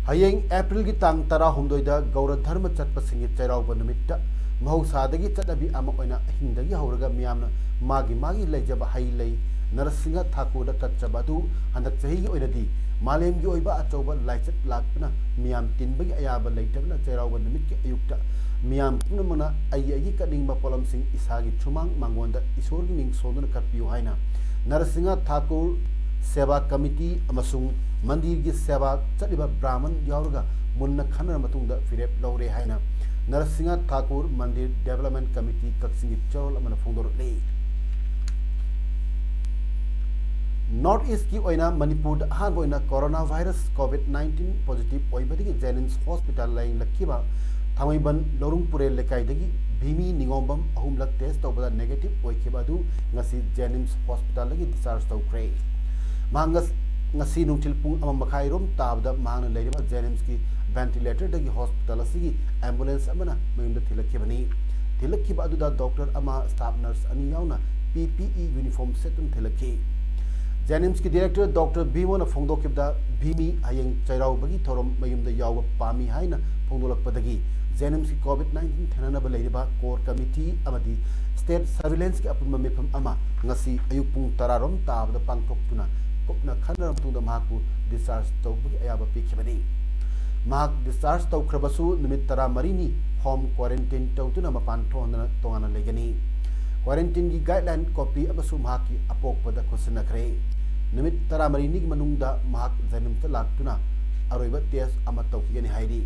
ꯍꯌꯦꯡ ꯑꯦꯄ꯭ꯔꯤꯜꯒꯤ ꯇꯥꯡ ꯇꯔꯥꯍꯨꯝꯗꯣꯏꯗ ꯒꯧꯔ ꯙꯔꯃ ꯆꯠꯄꯁꯤꯡꯒꯤ ꯆꯩꯔꯥꯎꯕ ꯅꯨꯃꯤꯠꯇ ꯃꯍꯧꯁꯥꯗꯒꯤ ꯆꯠꯅꯕꯤ ꯑꯃ ꯑꯣꯏꯅ ꯑꯍꯤꯡꯗꯒꯤ ꯍꯧꯔꯒ ꯃꯤꯌꯥꯝꯅ ꯃꯥꯒꯤ ꯃꯥꯒꯤ ꯂꯩꯖꯕ ꯍꯩ ꯂꯩ ꯅꯔꯁꯤꯡꯍ ꯊꯥꯀꯨꯔꯗ ꯀꯠꯆꯕ ꯑꯗꯨ ꯍꯟꯗꯛ ꯆꯍꯤꯒꯤ ꯑꯣꯏꯅꯗꯤ ꯃꯥꯂꯦꯝꯒꯤ ꯑꯣꯏꯕ ꯑꯆꯧꯕ ꯂꯥꯏꯆꯠ ꯂꯥꯛꯄꯅ ꯃꯤꯌꯥꯝ ꯇꯤꯟꯕꯒꯤ ꯑꯌꯥꯕ ꯂꯩꯇꯕꯅ ꯆꯩꯔꯥꯎꯕ ꯅꯨꯃꯤꯠꯀꯤ ꯑꯌꯨꯛꯇ ꯃꯤꯌꯥꯝ ꯄꯨꯝꯅꯃꯛꯅ ꯑꯩꯒꯤ ꯑꯩꯒꯤ ꯀꯠꯅꯤꯡꯕ ꯄꯣꯠꯂꯝꯁꯤꯡ ꯏꯁꯥꯒꯤ ꯁꯨꯃꯥꯡ ꯃꯥꯡꯒꯣꯟꯗ ꯏꯁꯣꯔꯒꯤ ꯃꯤꯡ ꯁꯣꯟꯗꯨꯅ ꯀꯠꯄꯤꯌꯨ ꯍꯥꯏꯅ ꯅꯔꯁꯤꯡꯍ ꯊꯥꯀꯨꯔ ꯁꯦꯕꯥ ꯀꯃꯤꯇꯤ ꯑꯃꯁꯨꯡ ꯃꯟꯗꯤꯔꯒꯤ ꯁꯦꯕꯥ ꯆꯠꯂꯤꯕ ꯕ꯭ꯔꯥꯍꯃꯟ ꯌꯥꯎꯔꯒ ꯃꯨꯟꯅ ꯈꯟꯅꯔ ꯃꯇꯨꯡꯗ ꯐꯤꯔꯦꯞ ꯂꯧꯔꯦ ꯍꯥꯏꯅ ꯅꯔꯁꯤꯡꯍ ꯊꯥꯀꯨꯔ ꯃꯟꯗꯤꯔ ꯗꯦꯕꯂꯞꯃꯦꯟ ꯀꯃꯤꯇꯤ ꯀꯛꯆꯤꯡꯒꯤ ꯆꯦꯔꯣꯜ ꯑꯃꯅ ꯐꯣꯡꯗꯣꯔꯛꯂꯤ꯫ ꯅꯣꯔꯠ ꯏꯁꯀꯤ ꯑꯣꯏꯅ ꯃꯅꯤꯄꯨꯔꯗ ꯑꯍꯥꯟꯕ ꯑꯣꯏꯅ corona virus Covid nineteen positive ꯑꯣꯏꯕꯗꯒꯤ ꯖꯦꯅꯤꯝꯁ ꯍꯣꯁꯄꯤꯇꯥꯜ ꯂꯥꯌꯦꯡꯂꯛꯈꯤꯕ ꯊꯥꯡꯃꯩꯕꯟ ꯂꯧꯔꯨꯡ ꯄꯨꯔꯦꯜ ꯂꯩꯀꯥꯏꯗꯒꯤ ꯚꯤꯃꯤ ꯅꯤꯉꯣꯝꯕꯝ ꯑꯍꯨꯝꯂꯛ ꯇꯦꯁ ꯇꯧꯕꯗ ꯅꯦꯒꯦꯇꯤꯚ ꯑꯣꯏꯈꯤꯕ ꯑꯗꯨ ꯉꯁꯤ ꯖꯦꯅꯤꯝꯁ ꯍꯣꯁꯄꯤꯇꯥꯜꯗꯒꯤ ꯗꯤꯁꯆꯥꯔꯖ ꯇꯧꯈ꯭ꯔꯦ꯫ ꯃꯍꯥꯛ ꯉꯁ-, ꯉꯁꯤ ꯅꯨꯡꯊꯤꯜ ꯄꯨꯡ ꯑꯃ ꯃꯈꯥꯏꯔꯣꯝ ꯇꯥꯕꯗ ꯃꯍꯥꯛꯅ ꯂꯩꯔꯤꯕ ꯖꯦꯅꯤꯝꯁꯀꯤ ꯚꯦꯟꯇꯤꯂꯦꯇꯔꯗꯒꯤ ꯍꯣꯁꯄꯤꯇꯥꯜ ꯑꯁꯤꯒꯤ ꯑꯦꯝꯕꯨꯂꯦꯟꯁ ꯑꯃꯅ ꯃꯌꯨꯝꯗ ꯊꯤꯜꯂꯛꯈꯤꯕꯅꯤ꯫ ꯊꯤꯜꯂꯛꯈꯤꯕ ꯑꯗꯨꯗ ꯗꯣꯛꯇꯔ ꯑꯃ, ꯁ꯭ꯇꯥꯐ ꯅꯔꯁ ꯑꯅꯤ ꯌꯥꯎꯅ ꯄꯤ ꯄꯤ ꯏ ꯌꯨꯅꯤꯐꯣꯔꯝ ꯁꯦꯠꯇꯨꯅ ꯊꯤꯜꯂꯛꯈꯤ꯫ ꯖꯦꯅꯤꯝꯁꯀꯤ ꯗꯤꯔꯦꯛꯇꯔ ꯗꯣꯛꯇꯔ ꯚꯤꯃꯣꯅ ꯐꯣꯡꯗꯣꯛꯈꯤꯕꯗ, ꯚꯤꯃꯤ ꯍꯌꯦꯡ ꯆꯩꯔꯥꯎꯕꯒꯤ ꯊꯧꯔꯝ ꯃꯌꯨꯝꯗ ꯌꯥꯎꯕ ꯄꯥꯝꯃꯤ ꯍꯥꯏꯅ ꯐꯣꯡꯗꯣꯛꯂꯛꯄꯗꯒꯤ ꯖꯦꯅꯤꯝꯁꯀꯤ ꯀꯣꯚꯤꯗ ꯅꯥꯏꯟꯇꯤꯟ ꯊꯦꯡꯅꯅꯕ ꯂꯩꯔꯤꯕ ꯀꯣꯔ ꯀꯃꯤꯇꯤ ꯑꯃꯗꯤ ꯁ꯭ꯇꯦꯠ ꯁꯔꯚꯤꯂꯦꯟꯁꯀꯤ ꯑꯄꯨꯟꯕ ꯃꯤꯐꯝ ꯑꯃ ꯉꯁꯤ ꯑꯌꯨꯛ ꯄꯨꯡ ꯇꯔꯥꯔꯣꯝ ꯇꯥꯕꯗ ꯄꯥꯡꯊꯣꯛꯇꯨꯅ ꯀꯨꯞꯅ ꯈꯟꯅꯔꯕ ꯃꯇꯨꯡꯗ ꯃꯍꯥꯛꯄꯨ ꯗꯤꯁꯆꯥꯔꯖ ꯇꯧꯕꯒꯤ ꯑꯌꯥꯕ ꯄꯤꯈꯤꯕꯅꯤ꯫ ꯃꯍꯥꯛ ꯗꯤꯁꯆꯥꯔꯖ ꯇꯧꯈ꯭ꯔꯕꯁꯨ ꯅꯨꯃꯤꯠ ꯇꯔꯥꯃꯔꯤꯅꯤ ꯍꯣꯝ ꯀ꯭ꯋꯥꯔꯦꯟꯇꯤꯟ ꯇꯧꯗꯨꯅ ꯃꯄꯥꯟ ꯊꯣꯛꯍꯟꯗꯅ ꯇꯣꯉꯥꯟꯅ ꯂꯩꯒꯅꯤ꯫ ꯀ꯭ꯋꯥꯔꯦꯟꯇꯤꯟꯒꯤ ꯒꯥꯏꯗꯂꯥꯏꯟ ꯀꯣꯄꯤ ꯑꯃꯁꯨ ꯃꯍꯥꯛꯀꯤ ꯑꯄꯣꯛꯄꯗ ꯈꯨꯠꯁꯤꯟꯅꯈ꯭ꯔꯦ꯫ ꯅꯨꯃꯤꯠ ꯇꯔꯥꯃꯔꯤꯅꯤꯒꯤ ꯃꯅꯨꯡꯗ ꯃꯍꯥꯛ ꯖꯦꯅꯤꯝꯁꯇ ꯂꯥꯛꯇꯨꯅ ꯑꯔꯣꯏꯕ ꯇꯦꯁ ꯑꯃ ꯇꯧꯈꯤꯒꯅꯤ ꯍꯥꯏꯔꯤ꯫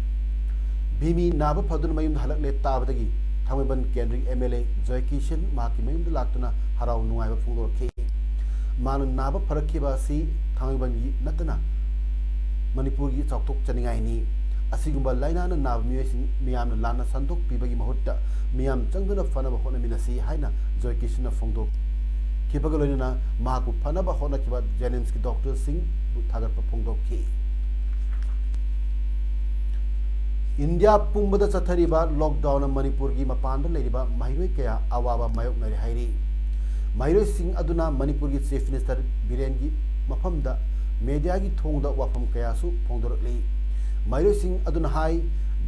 ꯚꯤꯃꯤ ꯅꯥꯕ ꯐꯗꯨꯅ ꯃꯌꯨꯝꯗ ꯍꯜꯂꯛꯂꯦ ꯇꯥꯕꯗꯒꯤ ꯊꯥꯡꯃꯩꯕꯟ ꯀꯦꯟꯗ꯭ꯔꯒꯤ ꯑꯦꯝ ꯑꯦꯜ ꯑꯦ ꯖꯣꯏꯀꯤꯁꯟ ꯃꯍꯥꯛꯀꯤ ꯃꯌꯨꯝꯗ ꯂꯥꯛꯇꯨꯅ ꯍꯔꯥꯎ ꯅꯨꯡꯉꯥꯏꯕ ꯐꯣꯡꯗꯣꯔꯛꯈꯤ꯫ ꯃꯍꯥꯛꯅ ꯅꯥꯕ ꯐꯔꯛꯈꯤꯕ ꯑꯁꯤ ꯊꯥꯡꯃꯩꯕꯟꯒꯤ ꯅꯠꯇꯅ ꯃꯅꯤꯄꯨꯔꯒꯤ ꯆꯥꯎꯊꯣꯛꯆꯅꯤꯡꯉꯥꯏꯅꯤ꯫ ꯑꯁꯤꯒꯨꯝꯕ ꯂꯥꯏꯅꯥꯅ ꯅꯥꯕ ꯃꯤꯑꯣꯏꯁꯤꯡ ꯃꯤꯌꯥꯝꯅ ꯂꯥꯟꯅ ꯁꯟꯗꯣꯛꯄꯤꯕꯒꯤ ꯃꯍꯨꯠꯇ ꯃꯤꯌꯥꯝ ꯆꯪꯗꯨꯅ ꯐꯅꯕ ꯍꯣꯠꯅꯃꯤꯟꯅꯁꯤ ꯍꯥꯏꯅ ꯖꯣꯏꯀꯤꯁꯟꯅ ꯐꯣꯡꯗꯣꯛꯈꯤꯕꯒ ꯂꯣꯏꯅꯅ ꯃꯍꯥꯛꯄꯨ ꯐꯅꯕ ꯍꯣꯠꯅꯈꯤꯕ ꯖꯦꯅꯤꯝꯁꯀꯤ ꯗꯣꯛꯇꯔꯁꯤꯡꯕꯨ ꯊꯥꯒꯠꯄ ꯐꯣꯡꯗꯣꯛꯈꯤ꯫ ꯏꯟꯗꯤꯌꯥ ꯄꯨꯝꯕꯗ ꯆꯠꯊꯔꯤꯕ ꯂꯣꯛꯗꯥꯎꯟꯅ ꯃꯅꯤꯄꯨꯔꯒꯤ ꯃꯄꯥꯟꯗ ꯂꯩꯔꯤꯕ ꯃꯍꯩꯔꯣꯏ ꯀꯌꯥ ꯑꯋꯥꯕ ꯃꯥꯌꯣꯛꯅꯔꯦ ꯍꯥꯏꯔꯤ꯫ ꯃꯍꯩꯔꯣꯏꯁꯤꯡ ꯑꯗꯨꯅ ꯃꯅꯤꯄꯨꯔꯒꯤ Chief Minister ꯕꯤꯔꯦꯟꯒꯤ ꯃꯐꯝꯗ mediaꯒꯤ ꯊꯣꯡꯗ ꯋꯥꯐꯝ ꯀꯌꯥꯁꯨ ꯐꯣꯡꯗꯣꯔꯛꯂꯤ꯫ ꯃꯍꯩꯔꯣꯏꯁꯤꯡ ꯑꯗꯨꯅ ꯍꯥꯏ,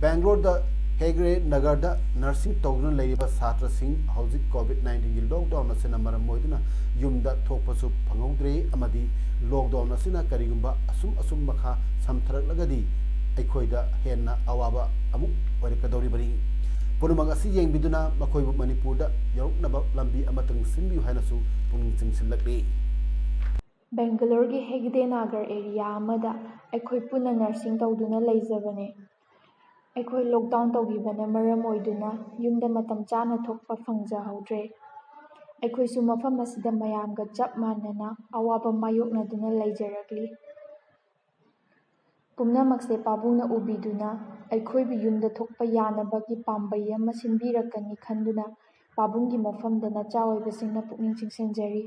ꯕꯦꯡꯒ꯭ꯂꯣꯔꯗ ꯍꯦꯒ꯭ꯔꯦ ꯅꯒꯔꯗ nursing ꯇꯧꯗꯨꯅ ꯂꯩꯔꯤꯕ ꯁꯥꯇ꯭ꯔꯁꯤꯡ ꯍꯧꯖꯤꯛ COVID nineteenꯒꯤ lockdown ꯑꯁꯤꯅ ꯃꯔꯝ ꯑꯣꯏꯗꯨꯅ ꯌꯨꯝꯗ ꯊꯣꯛꯄꯁꯨ ꯐꯪꯍꯧꯗ꯭ꯔꯦ ꯑꯃꯗꯤ lockdown ꯑꯁꯤꯅ ꯀꯔꯤꯒꯨꯝꯕ ꯑꯁꯨꯝ ꯑꯁꯨꯝ ꯃꯈꯥ ꯁꯝꯊꯔꯛꯂꯒꯗꯤ ꯑꯩꯈꯣꯏꯗ ꯍꯦꯟꯅ ꯑꯋꯥꯕ ꯑꯃꯨꯛ ꯑꯣꯏꯔꯛꯀꯗꯧꯔꯤꯕꯅꯤ꯫ ꯄꯨꯝꯅꯃꯛ ꯑꯁꯤ ꯌꯦꯡꯕꯤꯗꯨꯅ ꯃꯈꯣꯏꯕꯨ ꯃꯅꯤꯄꯨꯔꯗ ꯌꯧꯔꯛꯅꯕ ꯂꯝꯕꯤ ꯑꯃꯇꯪ ꯁꯤꯟꯕꯤꯌꯨ ꯍꯥꯏꯅꯁꯨ ꯄꯨꯛꯅꯤꯡ ꯆꯤꯡꯁꯤꯜꯂꯛꯂꯤ꯫ ꯕꯦꯡꯒꯂꯣꯔꯒꯤ ꯍꯦꯒꯗꯦ ꯅꯥꯒꯔ ꯑꯦꯔꯤꯌꯥ ꯑꯃꯗ ꯑꯩꯈꯣꯏ ꯄꯨꯟꯅ nursing ꯇꯧꯗꯨꯅ ꯂꯩꯖꯕꯅꯦ꯫ ꯑꯩꯈꯣꯏ lockdown ꯇꯧꯈꯤꯕꯅ ꯃꯔꯝ ꯑꯣꯏꯗꯨꯅ ꯌꯨꯝꯗ ꯃꯇꯝ ꯆꯥꯅ ꯊꯣꯛꯄ ꯐꯪꯖꯍꯧꯗ꯭ꯔꯦ꯫ ꯑꯩꯈꯣꯏꯁꯨ ꯃꯐꯝ ꯑꯁꯤꯗ ꯃꯌꯥꯝꯒ ꯆꯞ ꯃꯥꯟꯅꯅ ꯑꯋꯥꯕ ꯃꯥꯌꯣꯛꯅꯗꯨꯅ ꯂꯩꯖꯔꯛꯂꯤ꯫ ꯄꯨꯝꯅꯃꯛꯁꯦ ꯄꯥꯕꯨꯡꯅ ꯎꯕꯤꯗꯨꯅ ꯑꯩꯈꯣꯏꯕꯨ ꯌꯨꯝꯗ ꯊꯣꯛꯄ ꯌꯥꯅꯕꯒꯤ ꯄꯥꯝꯕꯩ ꯑꯃ ꯁꯤꯟꯕꯤꯔꯛꯀꯅꯤ ꯈꯟꯗꯨꯅ ꯄꯥꯕꯨꯡꯒꯤ ꯃꯐꯝꯗ ꯅꯆꯥ ꯑꯣꯏꯕꯁꯤꯡꯅ ꯄꯨꯛꯅꯤꯡ ꯆꯤꯡꯁꯤꯟꯖꯔꯤ꯫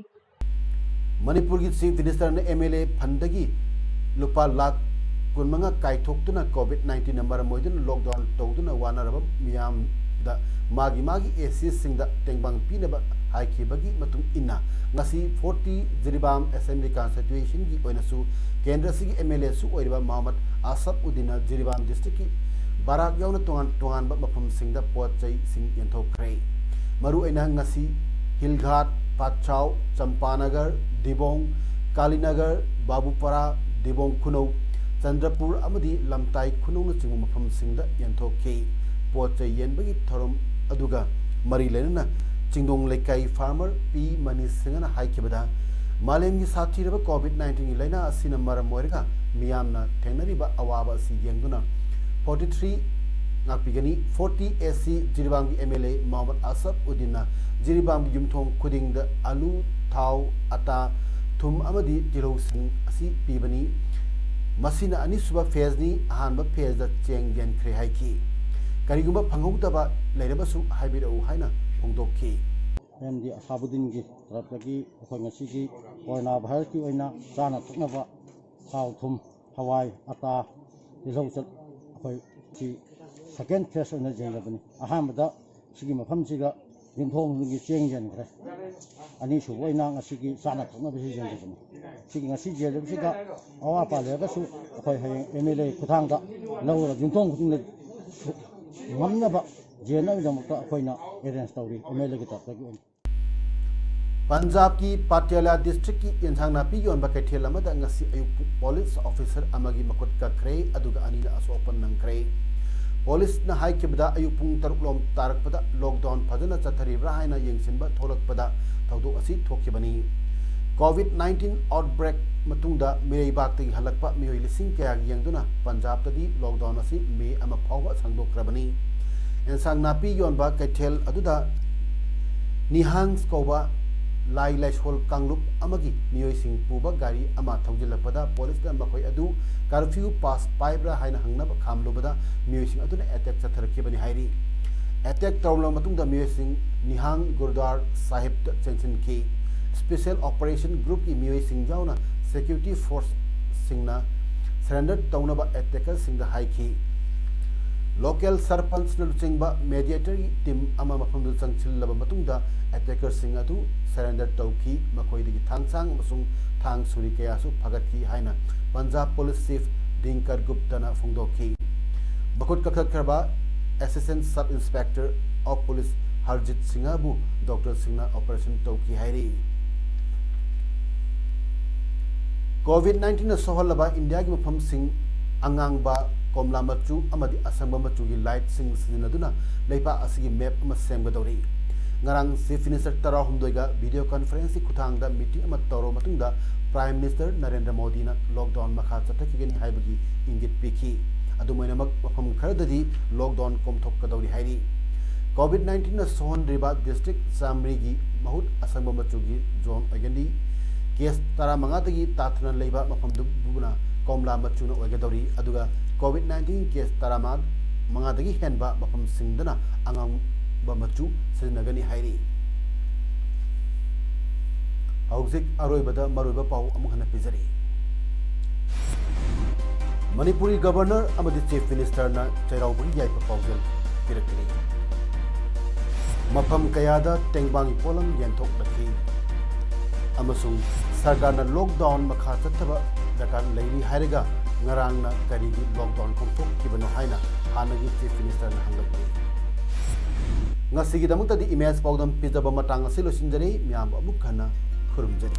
ꯃꯅꯤꯄꯨꯔꯒꯤ Chief Ministerꯅ MLA fundꯗꯒꯤ ꯂꯨꯄꯥ ꯂꯥꯈ ꯀꯨꯟꯃꯉꯥ ꯀꯥꯏꯊꯣꯛꯇꯨꯅ COVID nineteenꯅ ꯃꯔꯝ ꯑꯣꯏꯗꯨꯅ lockdown ꯇꯧꯗꯨꯅ ꯋꯥꯅꯔꯕ ꯃꯤꯌꯥꯝꯗ ꯃꯥꯒꯤ ꯃꯥꯒꯤ ACꯁꯤꯡꯗ ꯇꯦꯡꯕꯥꯡ ꯄꯤꯅꯕ ꯍꯥꯏꯈꯤꯕꯒꯤ ꯃꯇꯨꯡ ꯏꯟꯅ ꯉꯁꯤ forty ꯖꯤꯔꯤꯕꯥꯝ Assembly Constituencyꯒꯤ ꯑꯣꯏꯅꯁꯨ ꯀꯦꯟꯗ꯭ꯔꯁꯤꯒꯤ MLAꯁꯨ ꯑꯣꯏꯔꯤꯕ ꯃꯣꯍꯝꯃꯗ ꯑꯁꯐ ꯎꯗꯤꯟꯅ ꯖꯤꯔꯤꯕꯥꯝ districtꯀꯤ ꯕꯔꯥꯛ ꯌꯥꯎꯅ ꯇꯣꯉꯥꯟ ꯇꯣꯉꯥꯟꯕ ꯃꯐꯝꯁꯤꯡꯗ ꯄꯣꯠ ꯆꯩꯁꯤꯡ ꯌꯦꯟꯊꯣꯛꯈ꯭ꯔꯦ꯫ ꯃꯔꯨꯑꯣꯏꯅ ꯉꯁꯤ ꯍꯤꯜꯒꯥꯠ, ꯄꯥꯠꯁꯥꯎ, ꯆꯝꯄꯥꯅꯒꯔ, ꯗꯤꯕꯣꯡ, ꯀꯥꯂꯤꯅꯒꯔ, ꯕꯥꯕꯨꯄꯥꯔꯥ, ꯗꯤꯕꯣꯡ ꯈꯨꯅꯧ, ꯆꯟꯗ꯭ꯔꯄꯨꯔ ꯑꯃꯗꯤ ꯂꯝꯇꯥꯏ ꯈꯨꯅꯧꯅꯆꯤꯡꯕ ꯃꯐꯝꯁꯤꯡꯗ ꯌꯦꯟꯊꯣꯛꯈꯤ꯫ ꯄꯣꯠ ꯆꯩ ꯌꯦꯟꯕꯒꯤ ꯊꯧꯔꯝ ꯑꯗꯨꯒ ꯃꯔꯤ ꯂꯩꯅꯅ ꯆꯤꯡꯗꯣꯡ ꯂꯩꯀꯥꯏ farmer ꯄꯤ ꯃꯅꯤ ꯁꯤꯡꯍꯅ ꯍꯥꯏꯈꯤꯕꯗ, ꯃꯥꯂꯦꯝꯒꯤ ꯁꯥꯊꯤꯔꯕ COVID nineteenꯒꯤ ꯂꯥꯏꯅꯥ ꯑꯁꯤꯅ ꯃꯔꯝ ꯑꯣꯏꯔꯒ ꯃꯤꯌꯥꯝꯅ ꯊꯦꯡꯅꯔꯤꯕ ꯑꯋꯥꯕ ꯑꯁꯤ ꯌꯦꯡꯗꯨꯅ forty three ꯉꯥꯛꯄꯤꯒꯅꯤ꯫ Forty AC ꯖꯤꯔꯤꯕꯥꯝꯒꯤ MLA Mohammad Asaf ꯎꯗꯤꯟꯅ ꯖꯤꯔꯤꯕꯥꯝꯒꯤ ꯌꯨꯝꯊꯣꯡ ꯈꯨꯗꯤꯡꯗ ꯑꯂꯨ, ꯊꯥꯎ, ꯑꯇꯥ, ꯊꯨꯝ ꯑꯃꯗꯤ ꯇꯤꯜꯍꯧꯁꯤꯡ ꯑꯁꯤ ꯄꯤꯕꯅꯤ꯫ ꯃꯁꯤꯅ ꯑꯅꯤꯁꯨꯕ phaseꯅꯤ, ꯑꯍꯥꯟꯕ phaseꯗ ꯆꯦꯡ ꯌꯦꯟꯈ꯭ꯔꯦ ꯍꯥꯏꯈꯤ꯫ ꯀꯔꯤꯒꯨꯝꯕ ꯐꯪꯍꯧꯗꯕ ꯂꯩꯔꯕꯁꯨ ꯍꯥꯏꯕꯤꯔꯛꯎ ꯍꯥꯏꯅ ꯐꯣꯡꯗꯣꯛꯈꯤ꯫ ꯑꯦꯝ ꯗꯤ ꯑꯁꯥꯕꯨꯗꯤꯟꯒꯤ ꯇꯔꯞꯇꯒꯤ ꯑꯩꯈꯣꯏ ꯉꯁꯤꯒꯤ corona virusꯀꯤ ꯑꯣꯏꯅ ꯆꯥꯅ ꯊꯛꯅꯕ ꯊꯥꯎ, ꯊꯨꯝ, ꯍꯋꯥꯏ, ꯑꯇꯥ, ꯇꯤꯜꯍꯧ, ꯆ-, ꯑꯩꯈꯣꯏ ꯁꯤ second phase ꯑꯣꯏꯅ ꯌꯦꯡꯖꯕꯅꯤ꯫ ꯑꯍꯥꯟꯕꯗ ꯁꯤꯒꯤ ꯃꯐꯝꯁꯤꯒ ꯌꯨꯝꯊꯣꯡ ꯈꯨꯗꯤꯡꯒꯤ ꯆꯦꯡ ꯌꯦꯟꯈ꯭ꯔꯦ꯫ ꯑꯅꯤꯁꯨꯕ ꯑꯣꯏꯅ ꯉꯁꯤꯒꯤ ꯆꯥꯅ ꯊꯛꯅꯕꯁꯤ ꯌꯦꯡꯖꯕꯅꯤ꯫ ꯁꯤꯒꯤ ꯉꯁꯤ ꯌꯦꯡꯖꯕꯁꯤꯗ ꯑꯋꯥꯠ ꯑꯄꯥ ꯂꯩꯔꯒꯁꯨ ꯑꯩꯈꯣꯏ ꯍꯌꯦꯡ ꯑꯦꯝ ꯑꯦꯜ ꯑꯦ ꯈꯨꯠꯊꯥꯡꯗ ꯂꯧꯔꯒ ꯌꯨꯝꯊꯣꯡ ꯈꯨꯗꯤꯡꯗ ꯉꯝꯅꯕ ꯌꯦꯟꯅꯕꯒꯤꯗꯃꯛꯇ ꯑꯩꯈꯣꯏꯅ ꯑꯦꯔꯦꯟꯖ ꯇꯧꯔꯤ ꯑꯦꯝ ꯑꯦꯜ ꯑꯦꯒꯤ ꯇꯔꯐꯇꯒꯤ ꯑꯣꯏꯅ꯫ ꯄꯟꯖꯥꯕꯀꯤ ꯄꯥꯇꯤꯌꯥꯂꯥ ꯗꯤꯁꯇ꯭ꯔꯤꯛꯀꯤ ꯌꯦꯟꯁꯥꯡ ꯅꯥꯄꯤ ꯌꯣꯟꯕ ꯀꯩꯊꯦꯜ ꯑꯃꯗ ꯉꯁꯤ ꯑꯌꯨꯛ ꯄꯨꯂꯤꯁ ꯑꯣꯐꯤꯁꯔ ꯑꯃꯒꯤ ꯃꯈꯨꯠ ꯀꯛꯈ꯭ꯔꯦ, ꯑꯗꯨꯒ ꯑꯅꯤꯅ ꯑꯁꯣꯛ ꯑꯄꯟ ꯅꯪꯈ꯭ꯔꯦ꯫ ꯄꯨꯂꯤꯁꯅ ꯍꯥꯏꯈꯤꯕꯗ ꯑꯌꯨꯛ ꯄꯨꯡ ꯇꯔꯨꯛ ꯂꯣꯝ ꯇꯥꯔꯛꯄꯗ ꯂꯣꯛꯗꯥꯎꯟ ꯐꯖꯅ ꯆꯠꯊꯔꯤꯕ꯭ꯔꯥ ꯍꯥꯏꯅ ꯌꯦꯡꯁꯤꯟꯕ ꯊꯣꯛꯂꯛꯄꯗ ꯊꯧꯗꯣꯛ ꯑꯁꯤ ꯊꯣꯛꯈꯤꯕꯅꯤ꯫ ꯀꯣꯚꯤꯗ ꯅꯥꯏꯟꯇꯤꯟ ꯑꯥꯎꯠꯕ꯭ꯔꯦꯛ ꯃꯇꯨꯡꯗ ꯃꯤꯔꯩꯕꯥꯛꯇꯒꯤ ꯍꯜꯂꯛꯄ ꯃꯤꯑꯣꯏ ꯂꯤꯁꯤꯡ ꯀꯌꯥꯒꯤ ꯌꯦꯡꯗꯨꯅ ꯄꯟꯖꯥꯕꯇꯗꯤ ꯂꯣꯛꯗꯥꯎꯟ ꯑꯁꯤ ꯃꯦ ꯑꯃ ꯐꯥꯎꯕ ꯁꯥꯡꯗꯣꯛꯈ꯭ꯔꯕꯅꯤ꯫ ꯑꯦꯟꯁꯥꯡ ꯅꯥꯄꯤ ꯌꯣꯟꯕ ꯀꯩꯊꯦꯜ ꯑꯗꯨꯗ ꯅꯤꯍꯥꯡꯁ ꯀꯧꯕ ꯂꯥꯏ ꯂꯥꯏꯁꯣꯜ ꯀꯥꯡꯂꯨꯞ ꯑꯃꯒꯤ ꯃꯤꯑꯣꯏꯁꯤꯡ ꯄꯨꯕ ꯒꯥꯔꯤ ꯑꯃ ꯊꯧꯖꯤꯜꯂꯛꯄꯗ ꯄꯨꯂꯤꯁꯅ ꯃꯈꯣꯏ ꯑꯗꯨ ꯀꯔꯐ꯭ꯌꯨ ꯄꯥꯁ ꯄꯥꯏꯕ꯭ꯔꯥ ꯍꯥꯏꯅ ꯍꯪꯅꯕ ꯈꯥꯝꯂꯨꯕꯗ ꯃꯤꯑꯣꯏꯁꯤꯡ ꯑꯗꯨꯅ ꯑꯦꯇꯦꯛ ꯆꯠꯊꯔꯛꯈꯤꯕꯅꯤ ꯍꯥꯏꯔꯤ꯫ ꯑꯦꯇꯦꯛ ꯇꯧꯔꯕ ꯃꯇꯨꯡꯗ ꯃꯤꯑꯣꯏꯁꯤꯡ ꯅꯤꯍꯥꯡ ꯒꯨꯔꯗ꯭ꯋꯥꯔ ꯁꯥꯍꯤꯕꯇ ꯆꯦꯟꯁꯤꯟꯈꯤ꯫ ꯁ꯭ꯄꯦꯁꯦꯜ ꯑꯣꯄꯔꯦꯁꯟ ꯒ꯭ꯔꯨꯞꯀꯤ ꯃꯤꯑꯣꯏꯁꯤꯡ ꯌꯥꯎꯅ ꯁꯦꯀ꯭ꯌꯨꯔꯤꯇꯤ ꯐꯣꯔꯁꯁꯤꯡꯅ ꯁꯔꯦꯟꯗꯔ ꯇꯧꯅꯕ ꯑꯦꯇꯦꯀꯔꯁꯤꯡꯗ ꯍꯥꯏꯈꯤ꯫ ꯂꯣꯀꯦꯜ ꯁꯔꯄꯟꯆꯅ ꯂꯨꯆꯤꯡꯕ ꯃꯦꯗꯤꯌꯦꯇꯔꯒꯤ ꯇꯤꯝ ꯑꯃ ꯃꯐꯝꯗꯨꯗ ꯆꯪꯁꯤꯜꯂꯕ ꯃꯇꯨꯡꯗ ꯑꯦꯇꯦꯀꯔꯁꯤꯡ ꯑꯗꯨ ꯁꯔꯦꯟꯗꯔ ꯇꯧꯈꯤ꯫ ꯃꯈꯣꯏꯗꯒꯤ ꯊꯥꯡꯁꯥꯡ ꯑꯃꯁꯨꯡ ꯊꯥꯡ ꯁꯨꯔꯤ ꯀꯌꯥꯁꯨ ꯐꯥꯒꯠꯈꯤ ꯍꯥꯏꯅ ꯄꯟꯖꯥꯕ ꯄꯨꯂꯤꯁ ꯆꯤꯐ ꯗꯤꯡꯀꯔ ꯒꯨꯞꯇꯅ ꯐꯣꯡꯗꯣꯛꯈꯤ꯫ ꯃꯈꯨꯠ ꯀꯛꯊꯠꯈ꯭ꯔꯕ assistant sub inspector of police Harjit ꯁꯤꯡꯍꯕꯨ ꯗꯣꯛꯇꯔꯁꯤꯡꯅ ꯑꯣꯄꯔꯦꯁꯟ ꯇꯧꯈꯤ ꯍꯥꯏꯔꯤ꯫ ꯀꯣꯚꯤꯗ ꯅꯥꯏꯟꯇꯤꯟꯅ ꯁꯣꯛꯍꯜꯂꯕ ꯏꯟꯗꯤꯌꯥꯒꯤ ꯃꯐꯝꯁꯤꯡ ꯑꯉꯥꯡꯕ, ꯀꯣꯝꯂꯥ ꯃꯆꯨ ꯑꯃꯗꯤ ꯑꯁꯪꯕ ꯃꯆꯨꯒꯤ ꯂꯥꯏꯠꯁꯤꯡ ꯁꯤꯖꯤꯟꯅꯗꯨꯅ ꯂꯩꯕꯥꯛ ꯑꯁꯤꯒꯤ ꯃꯦꯞ ꯑꯃ ꯁꯦꯝꯒꯗꯧꯔꯤ꯫ ꯉꯔꯥꯡ ꯆꯤꯐ ꯃꯤꯅꯤꯁꯇꯔ ꯇꯔꯥꯍꯨꯝꯗꯣꯏꯒ ꯚꯤꯗꯤꯑꯣ ꯀꯟꯐꯔꯦꯟꯁꯀꯤ ꯈꯨꯠꯊꯥꯡꯗ ꯃꯤꯇꯤꯡ ꯑꯃ ꯇꯧꯔꯕ ꯃꯇꯨꯡꯗ ꯄ꯭ꯔꯥꯏꯝ ꯃꯤꯅꯤꯁꯇꯔ ꯅꯔꯦꯟꯗ꯭ꯔ ꯃꯣꯗꯤꯅ ꯂꯣꯛꯗꯥꯎꯟ ꯃꯈꯥ ꯆꯠꯊꯈꯤꯒꯅꯤ ꯍꯥꯏꯕꯒꯤ ꯏꯪꯒꯤꯠ ꯄꯤꯈꯤ꯫ ꯑꯗꯨꯝ ꯑꯣꯏꯅꯃꯛ, ꯃꯐꯝ ꯈꯔꯗꯗꯤ ꯂꯣꯛꯗꯥꯎꯟ ꯀꯣꯝꯊꯣꯛꯀꯗꯧꯔꯤ ꯍꯥꯏꯔꯤ꯫ ꯀꯣꯚꯤꯗ ꯅꯥꯏꯟꯇꯤꯟꯅ ꯁꯣꯛꯍꯟꯗ꯭ꯔꯤꯕ ꯗꯤꯁꯇ꯭ꯔꯤꯛ ꯆꯥꯃꯔꯤꯒꯤ ꯃꯍꯨꯠ ꯑꯁꯪꯕ ꯃꯆꯨꯒꯤ ꯖꯣꯟ ꯑꯣꯏꯒꯅꯤ꯫ ꯀꯦꯁ ꯇꯔꯥꯃꯉꯥꯗꯒꯤ ꯇꯥꯊꯅ ꯂꯩꯕ ꯃꯐꯝꯗꯨꯕꯨꯅ ꯀꯣꯝꯂꯥ ꯃꯆꯨꯅ ꯑꯣꯏꯒꯗꯧꯔꯤ, ꯑꯗꯨꯒ ꯀꯣꯚꯤꯗ ꯅꯥꯏꯟꯇꯤꯟ ꯀꯦꯁ ꯇꯔꯥꯃꯉꯥꯗꯒꯤ ꯍꯦꯟꯕ ꯃꯐꯝꯁꯤꯡꯗꯅ ꯑꯉꯥꯡꯕ ꯃꯆꯨ ꯁꯤꯖꯤꯟꯅꯒꯅꯤ ꯍꯥꯏꯔꯤ꯫ ꯍꯧꯖꯤꯛ ꯑꯔꯣꯏꯕꯗ ꯃꯔꯨꯑꯣꯏꯕ ꯄꯥꯎ ꯑꯃꯨꯛ ꯍꯟꯅ ꯄꯤꯖꯔꯤ꯫ ꯃꯅꯤꯄꯨꯔꯒꯤ ꯒꯕꯔꯅꯔ ꯑꯃꯗꯤ ꯆꯤꯐ ꯃꯤꯅꯤꯁꯇꯔꯅ ꯆꯩꯔꯥꯎꯕꯒꯤ ꯌꯥꯏꯐ ꯄꯥꯎꯖꯦꯜ ꯄꯤꯔꯛꯂꯤ꯫ ꯃꯐꯝ ꯀꯌꯥꯗ ꯇꯦꯡꯕꯥꯡꯒꯤ ꯄꯣꯠꯂꯝ ꯌꯦꯟꯊꯣꯛꯂꯛꯈꯤ꯫ ꯑꯃꯁꯨꯡ ꯁꯔꯀꯥꯔꯅ ꯂꯣꯛꯗꯥꯎꯟ ꯃꯈꯥ ꯆꯠꯊꯕ ꯗꯔꯀꯥꯔ ꯂꯩꯔꯤ ꯍꯥꯏꯔꯒ ꯉꯔꯥꯡꯅ ꯀꯔꯤꯒꯤ ꯂꯣꯛꯗꯥꯎꯟ ꯀꯣꯝꯊꯣꯛꯈꯤꯕꯅꯣ ꯍꯥꯏꯅ ꯍꯥꯟꯅꯒꯤ ꯆꯤꯐ ꯃꯤꯅꯤꯁꯇꯔꯅ ꯍꯪꯂꯛꯂꯤ꯫ ꯉꯁꯤꯒꯤꯗꯃꯛꯇꯗꯤ ꯏꯃꯦꯖ ꯄꯥꯎꯗꯝ ꯄꯤꯖꯕ ꯃꯇꯥꯡ ꯑꯁꯤ ꯂꯣꯏꯁꯤꯟꯖꯔꯦ꯫ ꯃꯤꯌꯥꯝꯕꯨ ꯑꯃꯨꯛ ꯍꯟꯅ ꯈꯨꯔꯨꯝꯖꯔꯤ꯫